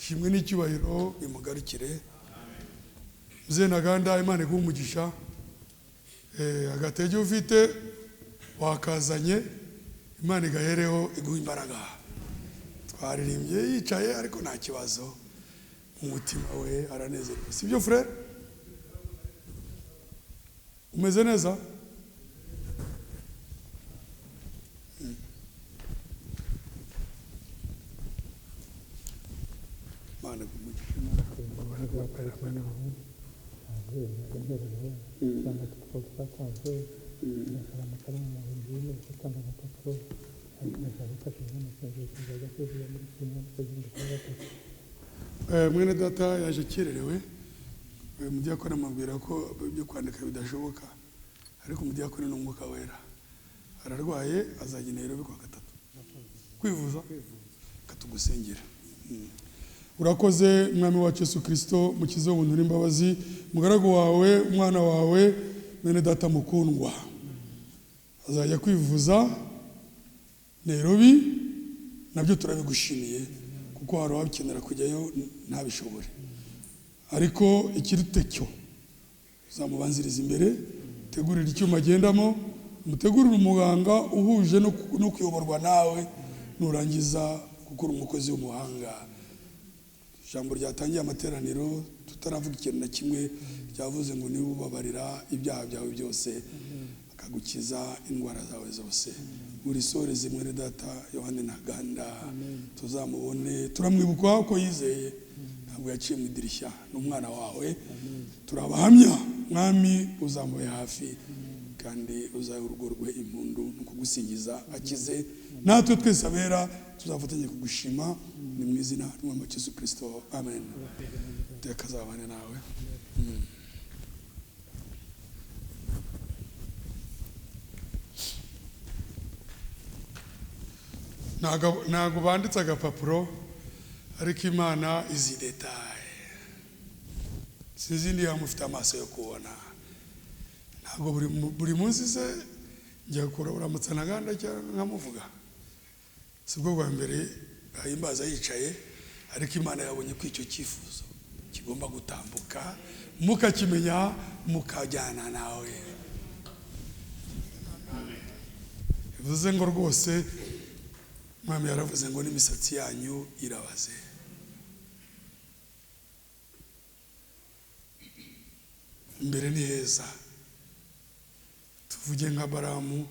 Ishimwe n'icyubahiro bimugarukire. Mzee Ntaganda, Imana iguhe umugisha. Agatege ufite wakazanye, Imana igahereho iguha imbaraga. Twaririmbye yicaye ariko nta kibazo, mu mutima we aranezerewe. Sibyo frere? Umeze neza? Imana iguhe umugisha. Mwene data yaje akererewe. Umudiyakoni amubwira ko ibyo kwandika bidashoboka, ariko umudiyakoni ni umwuka wera. Ararwaye, azajya i Nairobi kuwa gatatu kwivuza, katugusengera. Urakoze Mwami wacu Yesu Kristo, mukize w'ubuntu n'imbabazi, mugaragu wawe, umwana wawe, mwene data mukundwa azajya kwivuza Nairobi, nabyo turabigushimiye kuko hari uwabikenera kujyayo ntabishobore, ariko ikirute cyo uzamubanziriza imbere, tegurira icyuma agendamo, mutegurire umuganga uhuje no kuyoborwa nawe, nurangiza gukora umukozi w'umuhanga. Ijambo ryatangiye amateraniro tutaravuga ikintu na kimwe, ryavuze ngo niba ubabarira ibyaha byawe byose akagukiza indwara zawe zose. Urisoreze mwene data Yohani Ntaganda, tuzamubone, turamwibuka ko yizeye, ntabwo yaciye mu idirishya, ni umwana wawe. Turabahamya Mwami, uzamube hafi kandi uzahe urugo rwe impundu no kugusingiza akize, natwe twese abera tuzafatanye kugushima. Ni mu izina ry'Umwami wacu Yesu Kristo, amen. Iteka azabane nawe. Ntabwo banditse agapapuro, ariko Imana izi detaye. Sinzi niba mufite amaso yo kubona. Ntabwo buri munsi se njya kuramutsa Ntaganda cyangwa nkamuvuga. Sibwo bwa mbere ahimbaza yicaye, ariko Imana yabonye ko icyo cyifuzo kigomba gutambuka, mukakimenya, mukajyana nawe. Bivuze ngo rwose Mwami yaravuze ngo n'imisatsi yanyu irabaze. Imbere ni heza. Tuvuge nka Baramu,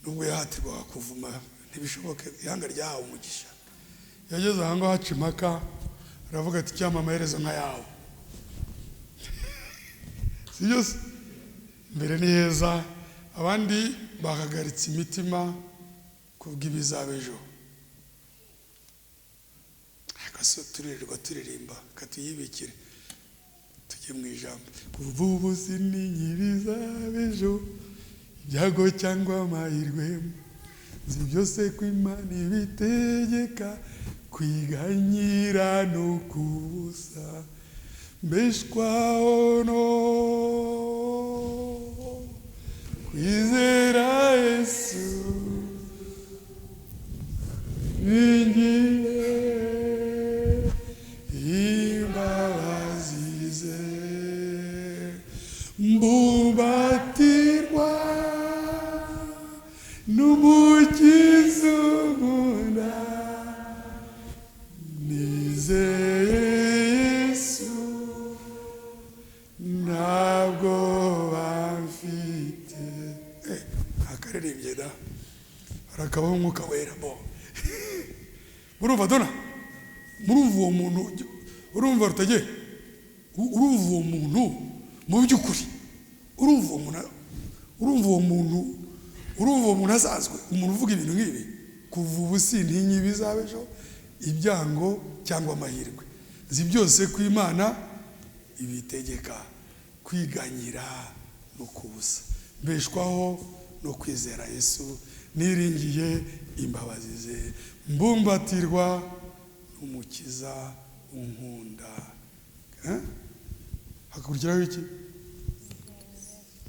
nubwo yahatirwaga kuvuma ntibishoboke, ihanga ryahawe umugisha. Yageze aho ngaho aca impaka, aravuga ati cyampa amaherezo nka yawe. Sibyo se? Imbere ni heza. Abandi bahagaritse imitima kubw'ibizaba ejo. Ariko se turirirwa turirimba, katuyibikire tujye mu ijambo. Kuva ubu sintinya ibizaba ejo, ibyago cyangwa amahirwe, nzi byose ko Imana ibitegeka, kwiganyira no kubusa, mbeshwaho no kwizera Yesu, ningiye imbabazi ze, mbumbatirwa n'umukiza unkunda, nizeye Yesu ntabwo bamfite. Akaririmbye da, harakabaho umwuka wera bo. Murumva dona? Murumva uwo muntu? Urumva rutage? Urumva uwo muntu mu by'ukuri? Urumva uwo muntu? Urumva uwo muntu? Urumva uwo muntu asanzwe? Umuntu uvuga ibintu nk'ibi, kuva ubu sintinya ibizaba ejo, ibyango cyangwa amahirwe, nzi byose ko Imana ibitegeka, kwiganyira no kubusa, mbeshwaho no kwizera Yesu, niringiye imbabazi ze, mbumbatirwa n'umukiza unkunda. Hakurikiraho iki?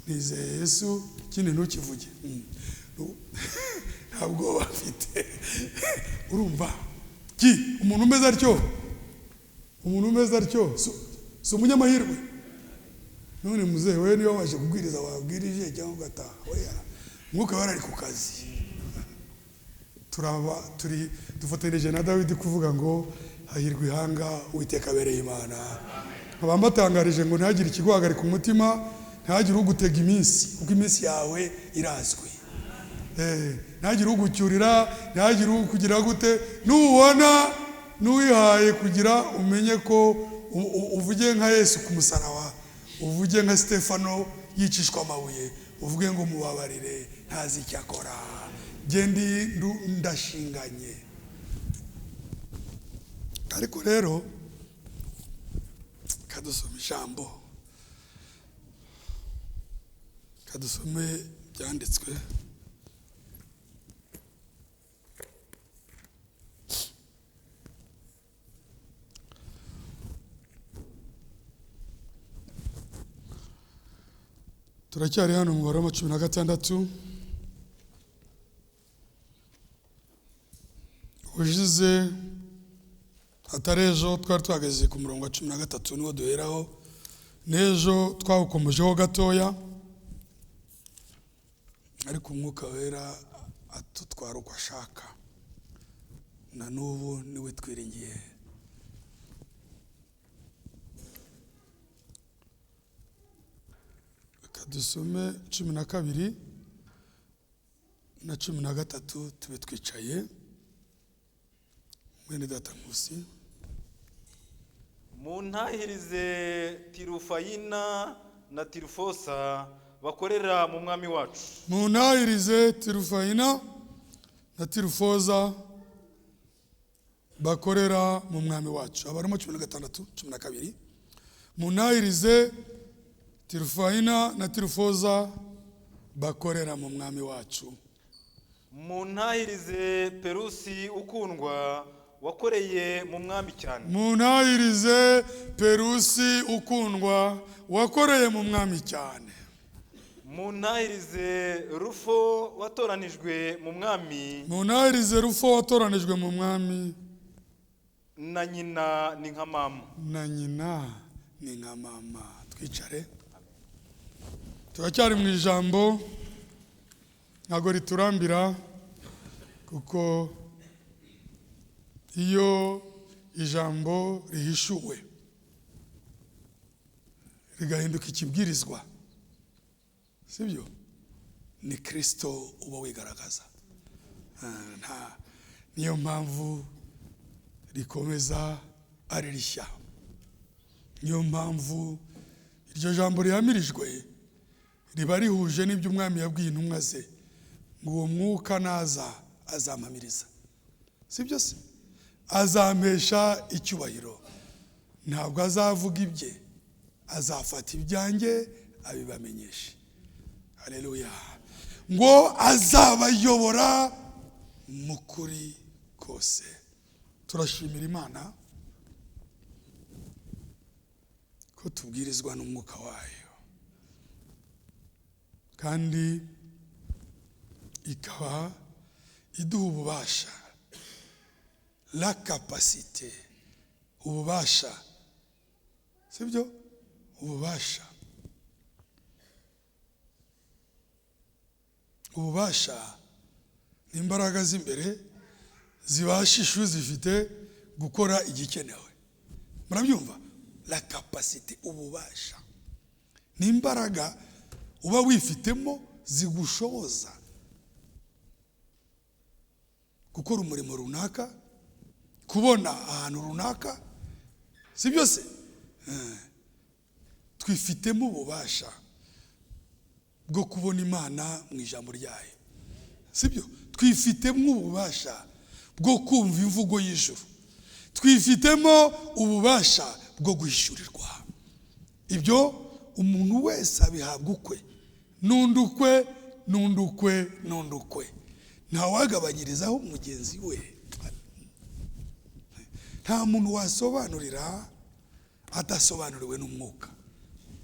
Nizeye Yesu, ikindi ntukivuge. Ntabwo bafite. Urumva ki umuntu umeze atyo Umuntu umeze atyo si umunyamahirwe. None muzehe we niba waje kubwiriza wabwirije cyangwa ugataha, oya, Mwuka Wera ari ku kazi. Turaba turi dufatanyije na Dawidi kuvuga ngo hahirwa ihanga Uwiteka abereye Imana. Nkaba mbatangarije ngo ntihagire ikiguhagarika umutima, ntihagire ugutega iminsi, kuko iminsi yawe irazwi. Ntihagire ugucyurira, ntihagire ukugira gute. Nubona n'uwihaye kugira, umenye ko uvuge nka Yesu ku musaraba, uvuge nka Stefano yicishwa amabuye, uvuge ngo mubabarire ntazi icyo akora, njye ndashinganye. Ariko rero kadusome ijambo, kadusome byanditswe. Turacyari hano mu Baroma 16. Ubushize atari ejo twari twageze ku murongo wa 13, niwo duheraho. N'ejo twawukomejeho gatoya, ariko Umwuka Wera atutwara uko ashaka, na n'ubu niwe twiringiye. Reka dusome 12 na 13 tube twicaye. Mwene data Nkusi. Muntahirize Tirufayina na Tirufosa bakorera mu Mwami wacu. Muntahirize Tirufayina na Tirufoza bakorera mu Mwami wacu. Abaroma 16 12. Muntahirize Tirufayina na Tirufoza bakorera mu Mwami wacu. Muntahirize Perusi ukundwa wakoreye mu Mwami cyane. Muntahirize Perusi ukundwa wakoreye mu Mwami cyane. Muntahirize Rufo watoranijwe mu Mwami. Muntahirize Rufo watoranijwe mu Mwami. Na nyina ni nka mama. Na nyina ni nka mama. Twicare. Turacyari mu ijambo, ntabwo riturambira, kuko iyo ijambo rihishuwe rigahinduka ikibwirizwa, sibyo, ni Kristo uba wigaragaza. Niyo mpamvu rikomeza ari rishya, niyo mpamvu iryo jambo rihamirijwe riba rihuje n'ibyo Umwami yabwiye intumwa ze, ngo uwo Mwuka naza azampamiriza, sibyo se, azampesha icyubahiro. Ntabwo azavuga ibye, azafata ibyanjye abibamenyeshe. Haleluya. Ngo azabayobora mu kuri kose. Turashimira Imana ko tubwirizwa n'Umwuka wayo, kandi ikaba iduha ububasha, la capacité, ububasha, sibyo, ububasha. Ububasha ni imbaraga z'imbere zibasha zifite gukora igikenewe. Murabyumva? La capacité, ububasha ni imbaraga uba wifitemo zigushoboza gukora umurimo runaka, kubona ahantu runaka, sibyo se? Twifitemo ububasha bwo kubona Imana mu ijambo ryayo, sibyo? Twifitemo ububasha bwo kumva imvugo y'ijuru, twifitemo ububasha bwo guhishurirwa. Ibyo umuntu wese abihabwa ukwe, n'undi ukwe, n'undi ukwe, n'undi ukwe. Ntawagabanyirizaho mugenzi we. Nta muntu wasobanurira adasobanuriwe n'Umwuka,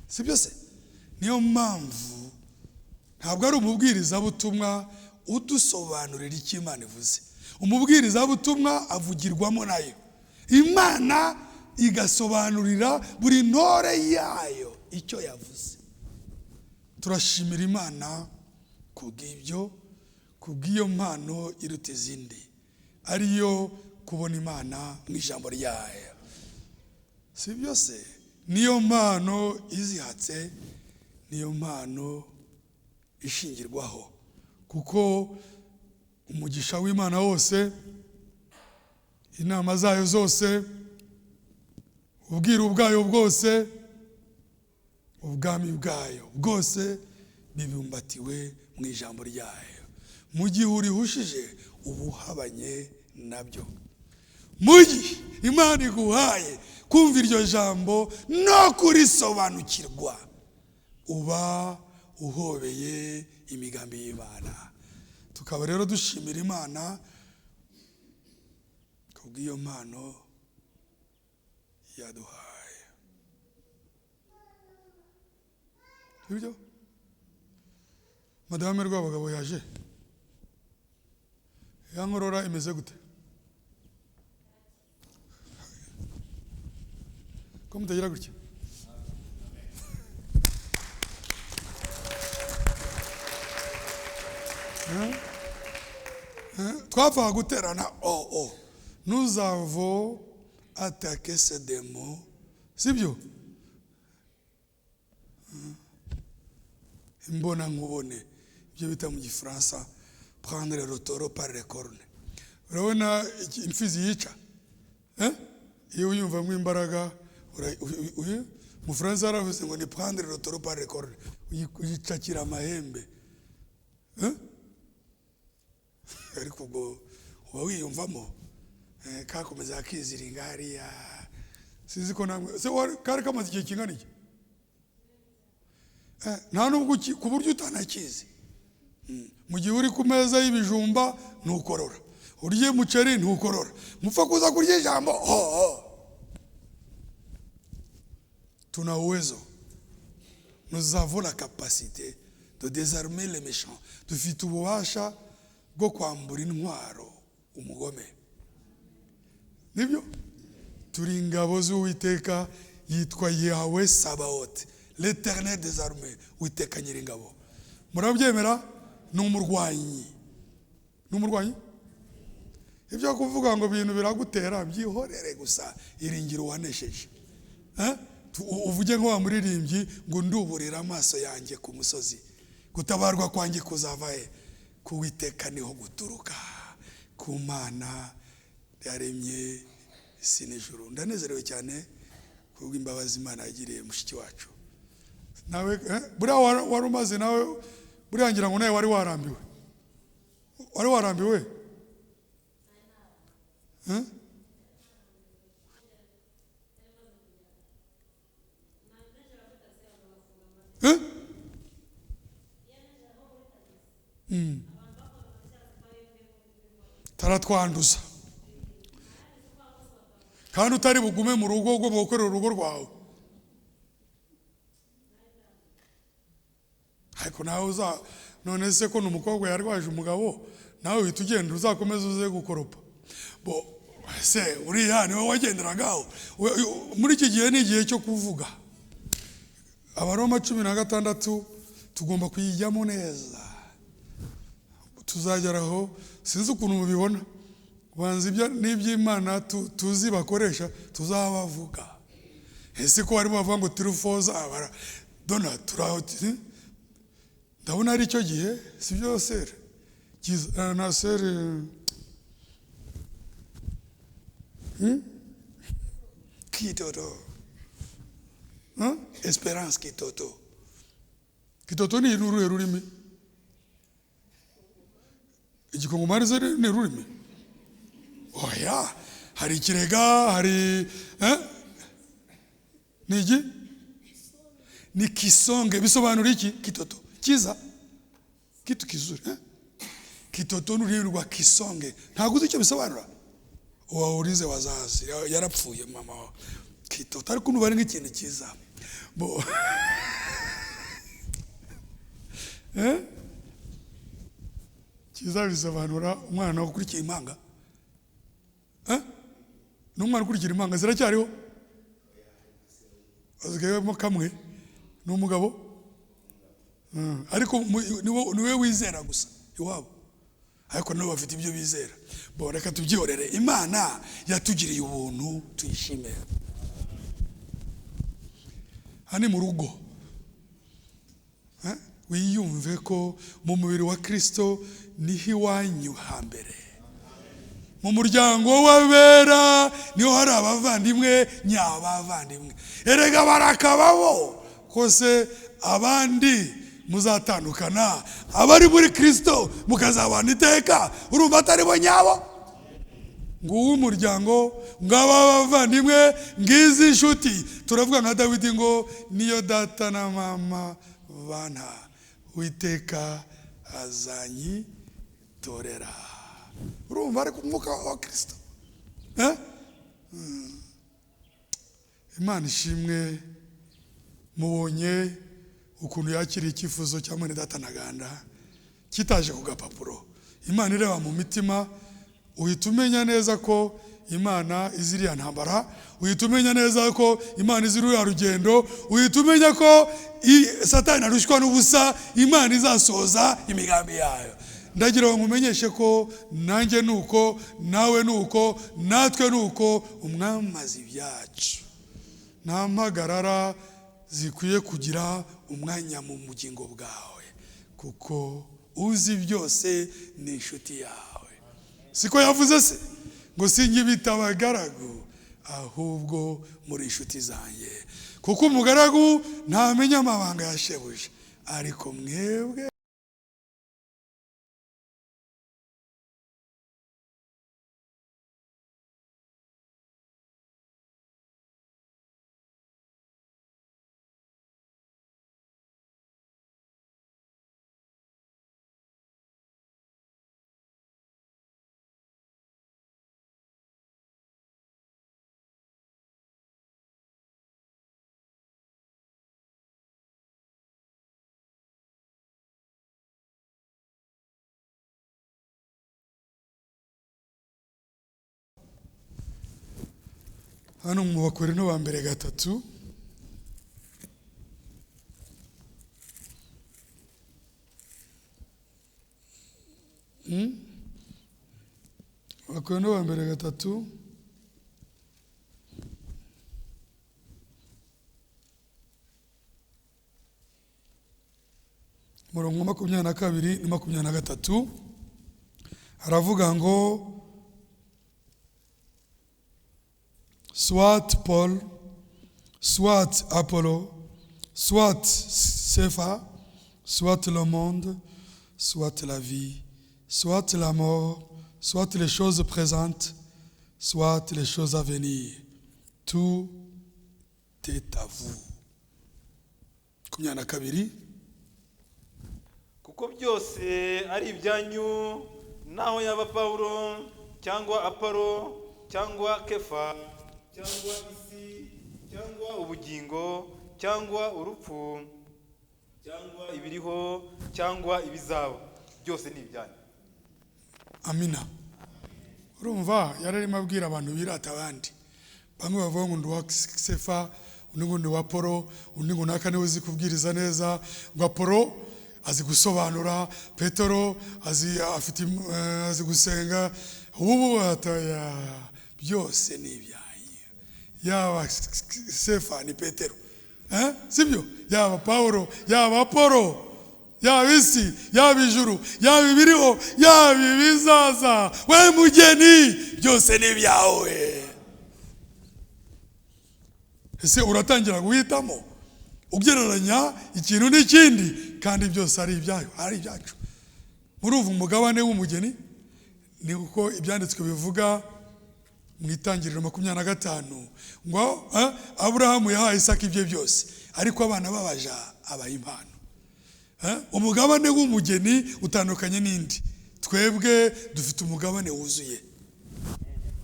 sibyo se? Niyo mpamvu ntabwo ari umubwirizabutumwa udusobanurira icyo Imana ivuze. Umubwirizabutumwa avugirwamo nayo. Imana igasobanurira buri ntore yayo icyo yavuze. Turashimira Imana kubw'ibyo, kubw'iyo mpano iruta izindi, ariyo kubona Imana mu ijambo ryayo. Si byose, niyo mpano izihatse, niyo mpano ishingirwaho, kuko umugisha w'Imana wose, inama zayo zose, ubwiru bwayo bwose, ubwami bwayo bwose bibumbatiwe mu ijambo ryayo. Mu gihe urihushije ubuhabanye nabyo. Mu gihe Imana iguhaye kumva iryo jambo no kurisobanukirwa, uba uhobeye imigambi y'Imana. Tukaba rero dushimira Imana kubw'iyo mpano yaduhaye. Ibyo Madame Rwabagabo yaje, ya nkorora imeze gute? Ko mutagira gutya? Twapfa guterana o nous avons attaqué ce démon, sibyo? Imbona nkubone, ibyo bita mu Gifaransa prendre le taureau par les cornes. Urabona imfizi yica, iyo uyumvamo imbaraga, mu Faransa yaravuze ngo ni prendre le taureau par les cornes, uyicakira amahembe. Ariko ubwo uba wiyumvamo kakomeza akiziringa hariya. Sinzi ko namwe se kari kamaze igihe kingana iki? Nta nubwo ku buryo utanakizi. Mu gihe uri ku meza y'ibijumba ntukorora, urye umuceri ntukorora, mupfa kuza kurya ijambo ho. Tuna uwezo, nous avons la capacité de désarmer les méchants. Dufite ububasha bwo kwambura intwaro umugome. Nibyo? Turi ingabo z'Uwiteka, yitwa Yahweh Sabaoth, l'Éternel des armées, Uwiteka nyiringabo. Murabyemera? Ni umurwanyi. Ni umurwanyi? Ibyo kuvuga ngo ibintu biragutera byihorere gusa, iringira uwanesheje. Uvuge ngo wa muririmbyi ngo nduburira amaso yanjye ku musozi, gutabarwa kwanjye kuzava he? Ku Uwiteka niho guturuka, ku Mana yaremye isi n'ijuru. Ndanezerewe cyane kubw'imbabazi Imana yagiriye mushiki wacu. Nawe buriya wari umaze, nawe buriya ngira ngo nawe wari warambiwe. Wari warambiwe? Taratwanduza. Kandi utari bugume mu rugo, ugomba gukorera urugo rwawe. Ariko nawe uza, none se ko n'umukobwa yarwaje umugabo, nawe uhita ugenda uzakomeza uze gukoropa. Bo se uriya niwe wagenderagaho. Muri iki gihe ni igihe cyo kuvuga. Abaroma 16 tugomba kuyijyamo neza. Tuzageraho, sinzi ukuntu mubibona. Banza ibyo n'iby'Imana tuzi bakoresha tuzabavuga. Ese ko barimo bavuga ngo tirufoza abara dona turaho, ndabona ari cyo gihe, si byo sere na sere Kitoto, Esperance Kitoto. Kitoto ni uruhe rurimi? Igikongomani se ni rurimi? Oya, hari ikirega, hari ni iki? Ni kisonge. Bisobanura iki? Kitoto kiza, kitu kizuri. Kitoto n'ururimi rwa kisonge. Ntabwo uzi icyo bisobanura? Wawurize wazazi yarapfuye mama Kitoto, ariko nuba ari nk'ikintu cyiza. Bo cyiza bisobanura umwana ukurikiye impanga. N'umwana ukurikira impanga ziracyariho? Hasigayemo kamwe, ni umugabo. Ariko niwe wizera gusa iwabo, ariko nabo bafite ibyo bizera. Bo reka tubyihorere, Imana yatugiriye ubuntu, tuyishime. Hano mu rugo wiyumve ko mu mubiri wa Kristo niho iwanyu hambere, mu muryango w'abera niho hari abavandimwe nyabavandimwe. Erega barakababo kose, abandi muzatandukana, abari muri Kristo mukazabana iteka. Urumva atari bo nyabo? Nguwo umuryango, ngaba abavandimwe, ngizi inshuti. Turavuga nka Dawidi ngo niyo data na mama bana, Uwiteka azanyitorera. Urumva ariko umwuka wa Kristo. Imana ishimwe. Mubonye ukuntu yakiriye icyifuzo cya mwene data Ntaganda kitaje ku gapapuro. Imana ireba mu mitima, uhita umenya neza ko Imana izi iriya ntambara, uhita umenya neza ko Imana izi ruriya rugendo, uhita umenya ko Satani arushywa n'ubusa, Imana izasohoza imigambi yayo. Ndagira ngo nkumenyeshe ko nanjye nuko, nawe nuko, natwe nuko, umwami azi ibyacu. Nta mpagarara zikwiye kugira umwanya mu bugingo bwawe, kuko uzi byose ni inshuti yawe. Siko yavuze se ngo sinkibita abagaragu, ahubwo muri inshuti zanjye, kuko umugaragu ntamenya amabanga ya shebuja, ariko mwebwe hano mu Bakorinto ba mbere 3, Abakorinto ba mbere 3, umurongo 22 na 23, aravuga ngo soit Paul, soit Apollo, soit Cépha, soit le monde, soit la vie, soit la mort, soit les choses présentes, soit les choses à venir. Tout est à vous. 22. Kuko byose ari ibyanyu, naho yaba Paulo cyangwa Apollo cyangwa Kefa cyangwa isi cyangwa ubugingo cyangwa urupfu cyangwa ibiriho cyangwa ibizaba, byose ni ibyanyu. Amina. Urumva yararimo abwira abantu birata abandi, bamwe bavuga ngo ndi uwa Sefa, undi ngo ndi uwa Apollo, undi ngo naka niwe uzi kubwiriza neza, ngo Apollo azi gusobanura, Petero azi afite azi gusenga, ubu ataya byose ni ibyanyu. Yaba Sefa ni Petero, sibyo? Yaba Paulo, yaba Apollo, yaba isi, yaba ijuru, yaba ibiriho, yaba ibizaza, we mugeni, byose ni ibyawe. Ese uratangira guhitamo ugereranya ikintu n'ikindi, kandi byose ari ibyayo, ari ibyacu. Murumva umugabane w'umugeni ni uko ibyanditswe bivuga mu Itangiriro 25 ngo Aburahamu yahaye Isaka ibye byose, ariko abana babaja abaha impano. Umugabane w'umugeni utandukanye n'indi. Twebwe dufite umugabane wuzuye,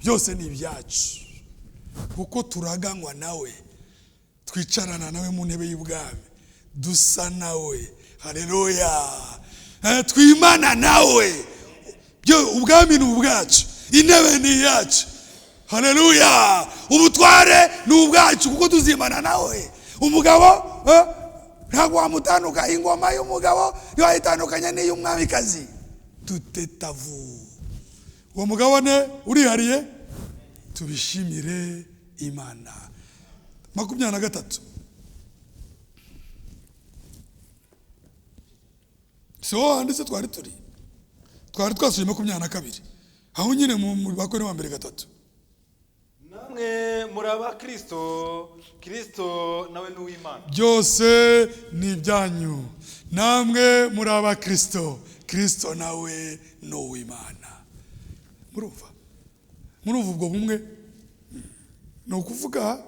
byose ni ibyacu, kuko turaganywa nawe, twicarana nawe mu ntebe y'ubwami, dusa nawe. Haleluya. Twimana nawe. Ubwami ni ubwacu, intebe ni iyacu. Haleluya. Ubutware ni ubwacu, kuko tuzimana nawe. Umugabo ntabwo wamutanduka, ingoma y'umugabo ntiwayitandukanya n'iy'umwamikazi. Tutetavu, uwo mugabane urihariye, tubishimire Imana. 23, si wowe handitse, twari twasuye 22, aho nyine mu Bakore wa mbere 3. Namwe muri aba Kristo, Kristo nawe ni uw'Imana. Byose ni ibyanyu, namwe muri aba Kristo, Kristo nawe ni uw'Imana. Murumva ubwo bumwe? Ni ukuvuga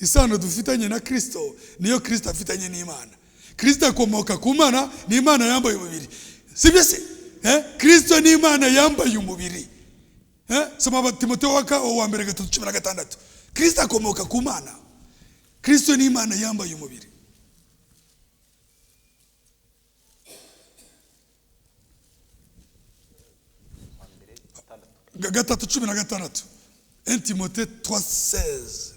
isano dufitanye na Kristo niyo Kristo afitanye n'Imana. Kristo akomoka ku Mana, ni Imana yambaye umubiri, sibyo se? Kristo ni Imana yambaye umubiri. Soma Timoteyo wa mbere 3:16. Kristo akomoka ku Mana, Kristo ni Imana yambaye umubiri. 3:16, 1 Timothée 3:16.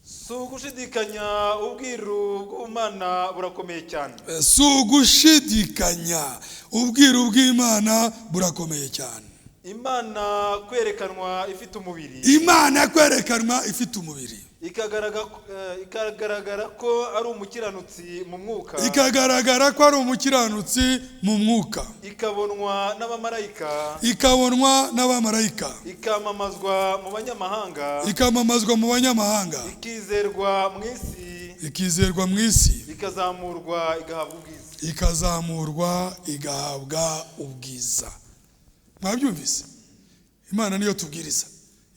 Si ugushidikanya ubwiru bw'Imana burakomeye cyane. Si ugushidikanya ubwiru bw'Imana burakomeye cyane. Imana kwerekanwa ifite umubiri. Imana kwerekanwa ifite umubiri. Ikagaragara ko ari umukiranutsi mu mwuka. Ikagaragara ko ari umukiranutsi mu mwuka. Ikabonwa n'abamarayika. Ikabonwa n'abamarayika. Ikamamazwa mu banyamahanga. Ikamamazwa mu banyamahanga. Ikizerwa mu isi. Ikizerwa mu isi. Ikazamurwa igahabwa ubwiza. Ikazamurwa igahabwa ubwiza. Mwabyumvise? Imana niyo tubwiriza.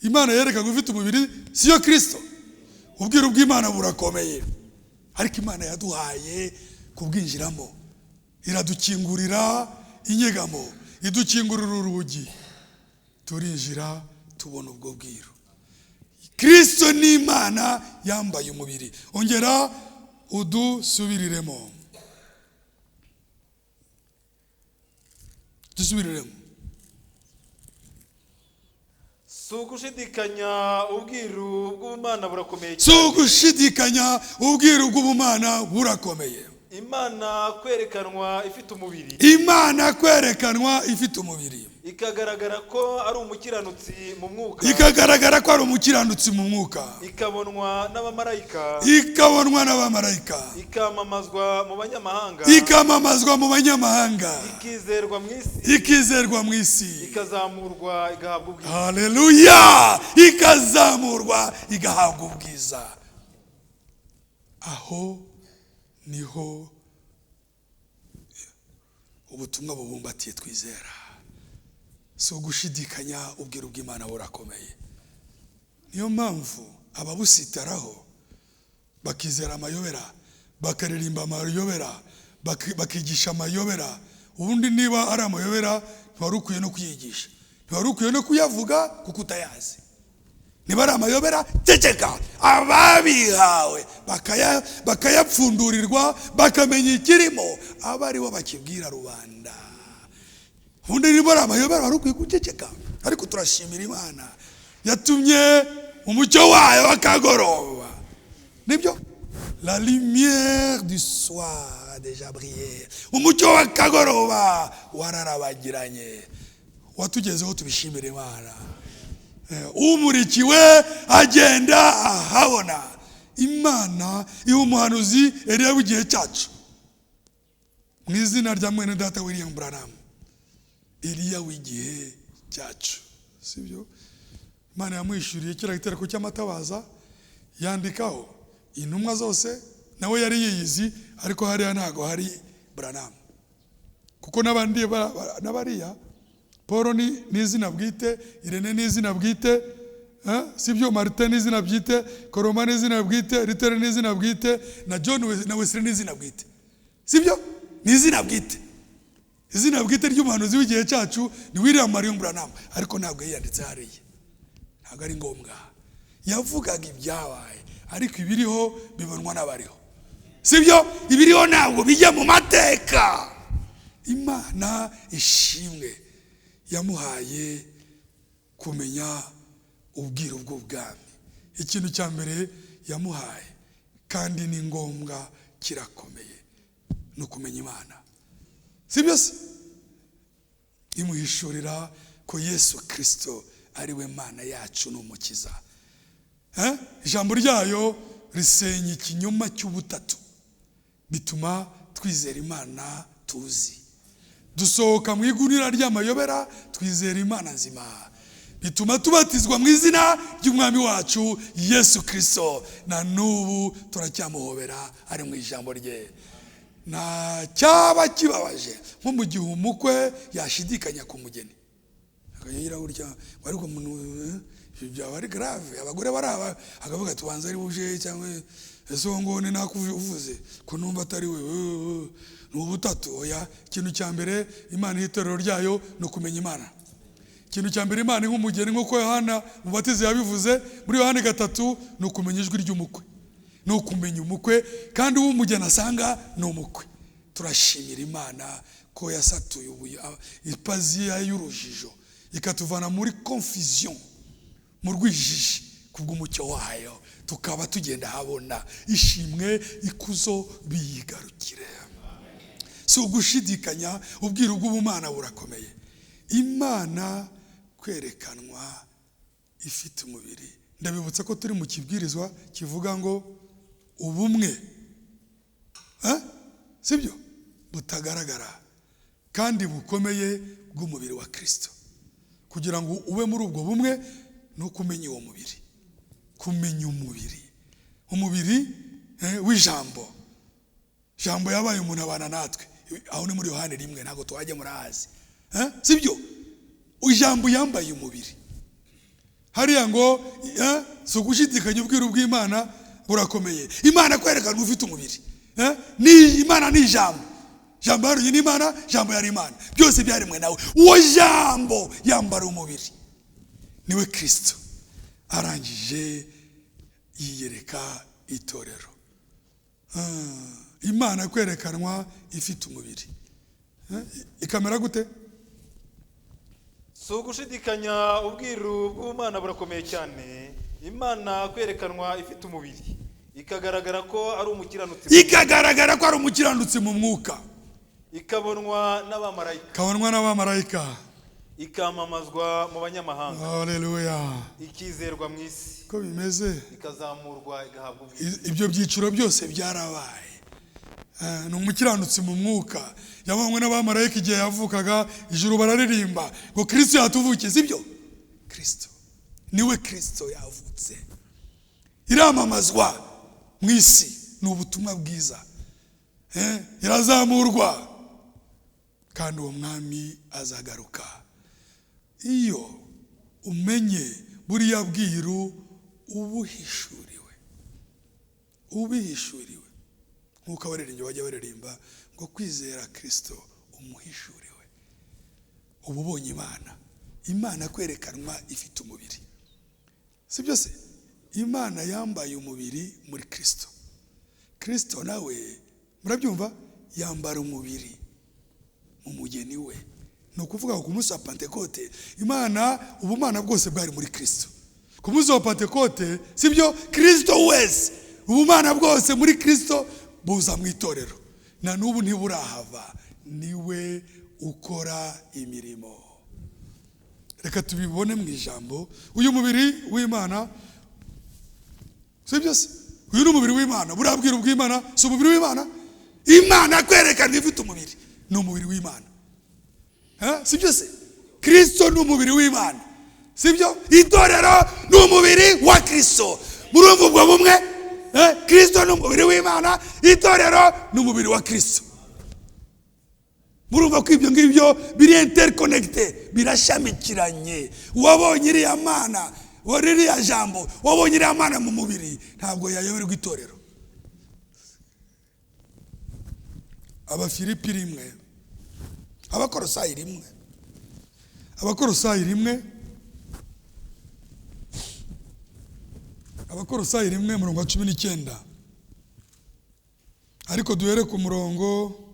Imana yerekaga ufite umubiri siyo Kristo. Ubwiru bw'Imana burakomeye, ariko Imana yaduhaye kubwinjiramo, iradukingurira inyegamo, idukingurira urugi, turinjira tubona ubwo bwiru. Kristo ni Imana yambaye umubiri. Ongera udusubiriremo, dusubiriremo. Si ugushidikanya ubwiru bw'Ubumana burakomeye cyane. Si ugushidikanya ubwiru bw'Ubumana burakomeye. Imana kwerekanwa ifite umubiri. Imana kwerekanwa ifite umubiri. Ikagaragara ko ari umukiranutsi mu mwuka. Ikagaragara ko ari umukiranutsi mu mwuka. Ikabonwa n'abamarayika. Ikabonwa n'abamarayika. Ikamamazwa mu banyamahanga. Ikamamazwa mu banyamahanga. Ikizerwa mu isi. Ikizerwa mu isi. Ikazamurwa igahabwa ubwiza. Haleluya! Ikazamurwa igahabwa ubwiza. Aho niho ubutumwa bubumbatiye twizera. Si ugushidikanya ubwiru bw'Imana burakomeye. Niyo mpamvu ababusitaraho bakizera amayobera, bakaririmba amayobera, bakigisha amayobera. Ubundi niba ari amayobera ntiwari ukwiye no kuyigisha, ntiwari ukwiye no kuyavuga kuko utayazi. Niba ari amayobera ceceka. Ababihawe bakayapfundurirwa, bakamenya ikirimo, aba aribo bakibwira rubanda. Ubundi niba ari amayobera wari ukwiye guceceka. Ariko turashimira Imana yatumye umucyo wayo wakagoroba. Nibyo, la lumière du soir a déjà brillé. Umucyo wakagoroba wararabagiranye, watugezeho, tubishimire Imana. Umurikiwe agenda ahabona. Imana iha umuhanuzi Eliya w'igihe cyacu, mu izina rya mwene data William Branham, Eliya w'igihe cyacu, sibyo? Imana yamwishyuriye kiriya gitereko cy'amatabaza, yandikaho intumwa zose, nawe yari yiyizi, ariko hariya ntago hari Branham, kuko n'abandi n'abariya Paul ni izina bwite, Irene ni izina bwite, sibyo? Martin ni izina bwite, Koroma ni izina bwite, Luther ni izina bwite, na John na Wesley ni izina bwite, sibyo? Ni izina bwite. Izina bwite ry'umuhanuzi w'igihe cyacu ni William Marion Branham, ariko ntabwo yiyanditse hariya, ntabwo ari ngombwa. Yavugaga ibyabaye, ariko ibiriho bibonwa n'abariho, sibyo? Ibiriho ntabwo bijya mu mateka. Imana ishimwe yamuhaye kumenya ubwiru bw'ubwami. Ikintu cya mbere yamuhaye, Kandi ni ngombwa, kirakomeye, ni ukumenya Imana, si byo se? Imuhishurira ko Yesu Kirisito ari we Mana yacu n'Umukiza. Ijambo ryayo risenya ikinyoma cy'ubutatu, bituma twizera Imana tuzi, dusohoka mu igunira ry'amayobera twizera Imana nzima, bituma tubatizwa mu izina ry'Umwami wacu Yesu Kirisito, na n'ubu turacyamuhobera ari mu ijambo rye. Nta cyaba kibabaje nko mu gihe umukwe yashidikanya ku mugeni, akagira gutya, ariko umuntu byaba ari grave, abagore baraba, akavuga ati wanze ari buje, cyangwa ese uwo nguwo ni nakuvuze ko numva atari we, ni ubutatu. Oya, ikintu cya mbere Imana itorero ryayo ni ukumenya Imana. Ikintu cya mbere Imana nk'umugeni, nk'uko Yohana Mubatizi yabivuze muri Yohana 3, ni ukumenya ijwi ry'umukwe, ni ukumenya umukwe, kandi uwo umugeni asanga ni umukwe. Turashimira Imana ko yasatuye ipaziya y'urujijo, ikatuvana muri confusion, mu rwijiji, kubw'umucyo wayo tukaba tugenda habona. Ishimwe ikuzo biyigarukire. Si ugushidikanya, ubwiru bw'ubumana burakomeye. Imana kwerekanwa ifite umubiri. Ndabibutsa ko turi mu kibwirizwa kivuga ngo ubumwe, sibyo, butagaragara kandi bukomeye bw'umubiri wa Kristo. Kugira ngo ube muri ubwo bumwe ni ukumenya uwo mubiri, kumenya umubiri, umubiri w'ijambo. Jambo yabaye umuntu abana natwe. Aho ni muri Yohana 1, ntabwo twajya murahazi, sibyo? Ijambo yambaye umubiri. Hariya ngo si ugushidikanya, ubwiru bw'Imana burakomeye. Imana kwerekana ufite umubiri, ni Imana, ni ijambo. Jambo yari ni Imana, jambo yari Imana, byose byaremwe nawe. Uwo jambo yambara umubiri niwe Kristo. Arangije yiyereka itorero. Imana kwerekanwa ifite umubiri, ikamera gute? Si ugushidikanya, ubwiru bw'Imana burakomeye cyane. Imana kwerekanwa ifite umubiri, ikagaragara ko ari umukiranutsi, ikagaragara ko ari umukiranutsi mu mwuka, ikabonwa n'abamarayika, ikabonwa n'abamarayika, ikamamazwa mu banyamahanga. Haleluya. Ikizerwa mu isi, ko bimeze, ikazamurwa igahabwa ubwiza. Ibyo byiciro byose byarabaye. Ni umukiranutsi mu mwuka, yabonywe n'abamarayika igihe yavukaga, ijuru bararirimba ngo Kristo yatuvukiye, sibyo? Kristo niwe Kristo yavutse. Iramamazwa mu isi, ni ubutumwa bwiza, irazamurwa, kandi uwo mwami azagaruka. Iyo umenye buriya bwiru ubuhishuriwe, ubihishuriwe, nk'uko abaririmbyi bajya baririmba ngo kwizera Kristo umuhishuriwe, uba ubonye Imana. Imana kwerekanwa ifite umubiri, si byo se? Imana yambaye umubiri muri Kristo. Kristo nawe murabyumva, yambara umubiri mu mugeni we. Ni ukuvuga ngo ku munsi wa Pentekote Imana, ubumana bwose bwari muri Kristo. Ku munsi wa Pentekote, si byo, Kristo wese, ubumana bwose muri Kristo buza mu itorero, na n'ubu ntiburahava, niwe ukora imirimo. Reka tubibone mu ijambo. Uyu mubiri w'Imana, si byo se? Uyu ni umubiri w'Imana, buriya bwiru bw'Imana si umubiri w'Imana? Imana kwerekana ifite umubiri, ni umubiri w'Imana, si byo se? Kristo ni umubiri w'Imana, si byo? Itorero ni umubiri wa Kristo. Murumva ubwo bumwe? Kristo ni umubiri w'Imana, itorero ni umubiri wa Kristo. Murumva ko ibyo ngibyo biri interconnecté, birashamikiranye. Uwabonye iriya Mana, ririya jambo, wabonye iriya Mana mu mubiri, ntabwo yayoberwa itorero. Abafilipi 1, Abakorosayi 1, Abakorosayi 1, Abakorosayi 1 murongo wa 19, ariko duhere ku murongo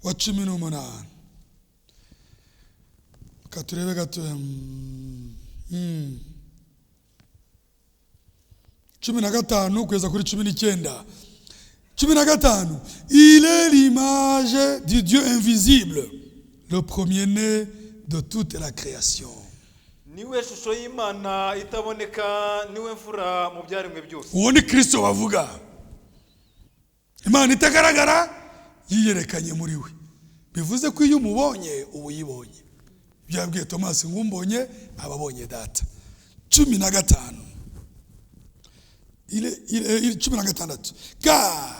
wa 18. Katurebe gato. 15 kugeza kuri 19. 15: Il est l'image du Dieu invisible, le premier-né de toute la création. Niwe shusho y'Imana itaboneka, niwe mfura mu byaremwe byose. Uwo ni Kirisito bavuga. Imana itagaragara yiyerekanye muri we, bivuze ko iyo umubonye uba uyibonye. Ibyo yabwiye Tomasi ngo umbonye aba abonye Data. 15, 16: Car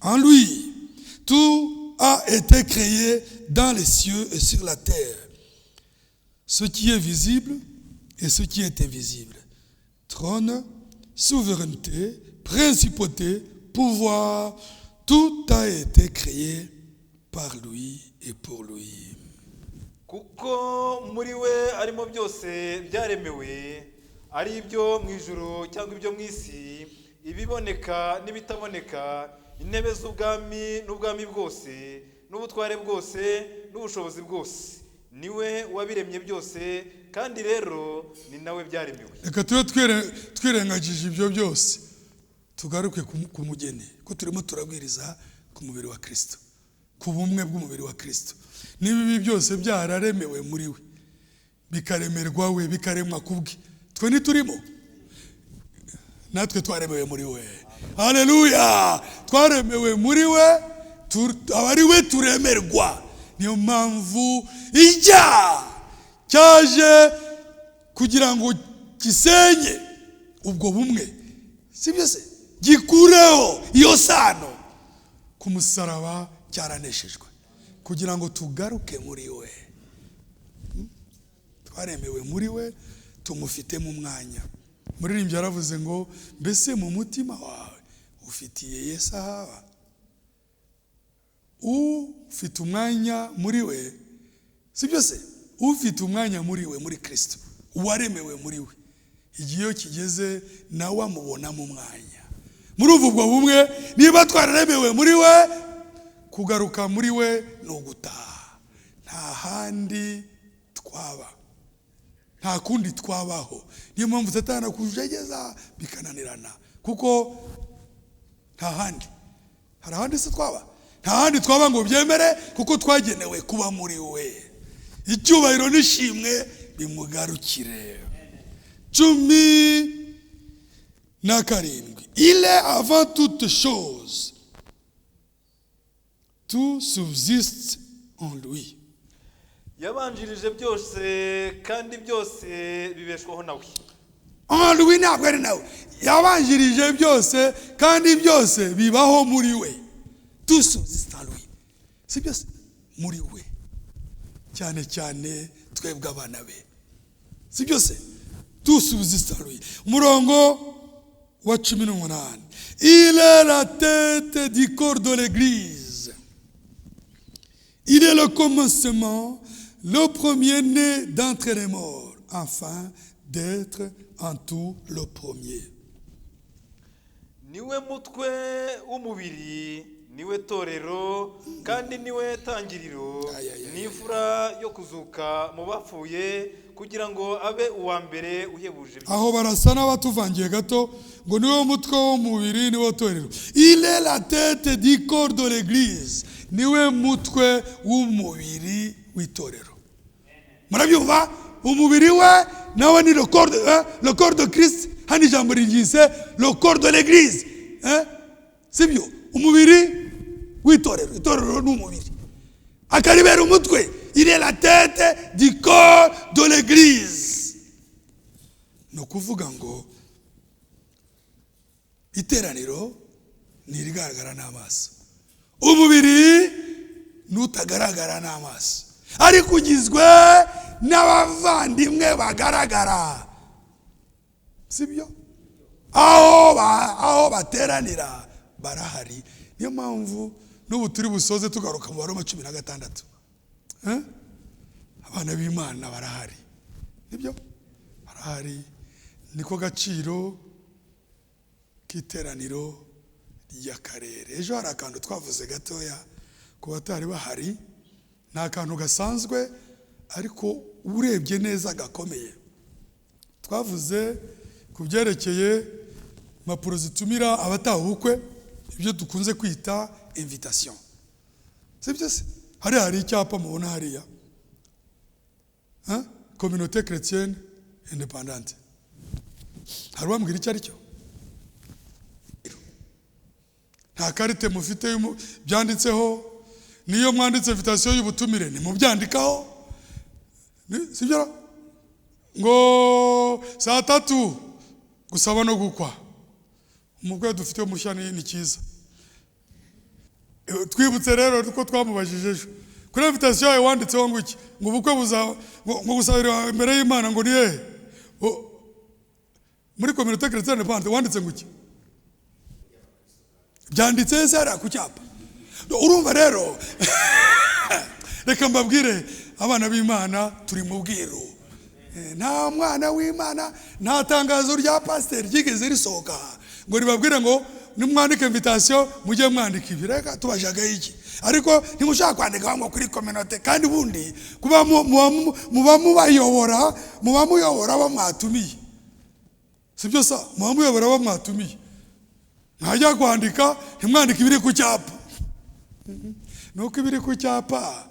en lui tout a été créé dans les cieux et sur la terre, ce qui est visible et ce qui est invisible, trône, souveraineté, principauté, pouvoir, tout a été créé par lui et pour lui. Kuko muri we arimo byose byaremewe, ari ibyo mu ijuru cyangwa ibyo mu isi, ibiboneka n'ibitaboneka, intebe z'ubwami n'ubwami bwose n'ubutware bwose n'ubushobozi bwose. Niwe wabiremye byose, kandi rero ni nawe byaremewe. Reka tube twirengagije ibyo byose, tugaruke ku mugeni, ko turimo turabwiriza ku mubiri wa Kirisito, ku bumwe bw'umubiri wa Kirisito. Niba ibi byose byararemewe muri we, bikaremerwa we, bikaremwa kubwe, twe ntiturimo? Natwe twaremewe muri we. Haleluya! Twaremewe muri we, aba ari we turemerwa. Niyo mpamvu icyaha cyaje kugira ngo gisenye ubwo bumwe, si byo se? Gikureho iyo sano. Ku musaraba cyaraneshejwe kugira ngo tugaruke muri we. Twaremewe muri we, tumufitemo umwanya. Muririmbyi yaravuze ngo: "Mbese mu mutima wawe ufitiye Yesu ahaba?" Ufite umwanya muri we, si byo se? Ufite umwanya muri we, muri Kirisito, uwaremewe muri we, igihe iyo kigeze nawe amubonamo umwanya. Muri ubwo bumwe, niba twararemewe muri we, kugaruka muri we ni ugutaha. Nta handi twaba, nta kundi twabaho. Niyo mpamvu Satani akujegeza bikananirana, kuko nta handi. Hari ahandi se twaba? Nta handi twaba ngo byemere, kuko twagenewe kuba muri we. Icyubahiro n'ishimwe bimugarukire. 17: Il est avant toute chose, tout subsiste en lui. Yabanjirije byose, kandi byose bibeshwaho nawe. En lui, ntabwo ari nawe. Yabanjirije byose, kandi byose bibaho muri we. Tout subsiste en lui, si byose muri we, cyane cyane twebwe abana be, si byose? Tout subsiste en lui. Umurongo wa 18: Il est la tête du corps de l'Église. Il est le commencement, le premier-né d'entre les morts, afin d'être en tout le premier. Niwe mutwe w'umubiri, niwe torero, kandi niwe tangiriro. Ay, ay, ay. Ni imfura yo kuzuka mu bapfuye, kugira ngo abe uwa mbere uhebuje byose. Aho barasa n'abatuvangiye gato, ngo niwe mutwe w'umubiri, niwe torero. Il est la tête du corps de l'Église. Niwe mutwe w'umubiri w'itorero. Murabyumva? Umubiri we nawe ni le corps de, hein, le corps de Christ. Hano ijambo ryise le corps de l'Église, hein? Sibyo? Umubiri w'itorero. Itorero ni umubiri, akaribera umutwe. Il est la tête du corps de l'Église. Ni ukuvuga ngo iteraniro ni irigaragara n'amaso, umubiri n'utagaragara n'amaso, ariko ugizwe n'abavandimwe bagaragara, sibyo? Aho bateranira barahari. Niyo mpamvu n'ubu turi busoze tugaruka mu Baroma 16. Eh? Abana b'Imana barahari, nibyo, barahari. Niko gaciro k'iteraniro ry'akarere. Ejo hari akantu twavuze gatoya ku batari bahari. Ni akantu gasanzwe, ariko urebye neza gakomeye. Twavuze ku byerekeye Impapuro zitumira abataha ubukwe, ibyo dukunze kwita invitation, sibyo se? Hariya hari icyapa mubona hariya, Communauté Chrétienne Indépendante. Hari uwambwira icyo ari cyo? Nta carte mufite byanditseho. Niyo mwanditse invitation y'ubutumire, nimubyandikaho, sibyo? Ngo saa 3 gusaba no gukwa. Umukwe dufite mushya ni cyiza. Twibutse rero ko twamubajije ejo kuri invitation yawe wanditseho ngo iki? Ngo ubukwe buza, ngo gusabira imbere y'Imana, ngo ni hehe? Muri Communauté Chrétienne Indépendante wanditse ngo iki? Byanditse se hariya ku cyapa? Urumva rero, reka mbabwire, abana b'Imana turi mu bwiru. Nta mwana w'Imana, nta tangazo rya pasiteri ryigeze risohoka ngo ribabwire ngo nimwandike invitation mujye mwandika ibi. Reka tubajagaho iki? Ariko ntimushaka kwandika ngo kuri communauté, kandi ubundi kuba muba mubayobora, muba muyobora abo mwatumiye, sibyo sa? Muba muyobora abo mwatumiye, mwajya kwandika ntimwandike ibiri ku cyapa. Nuko ibiri ku cyapa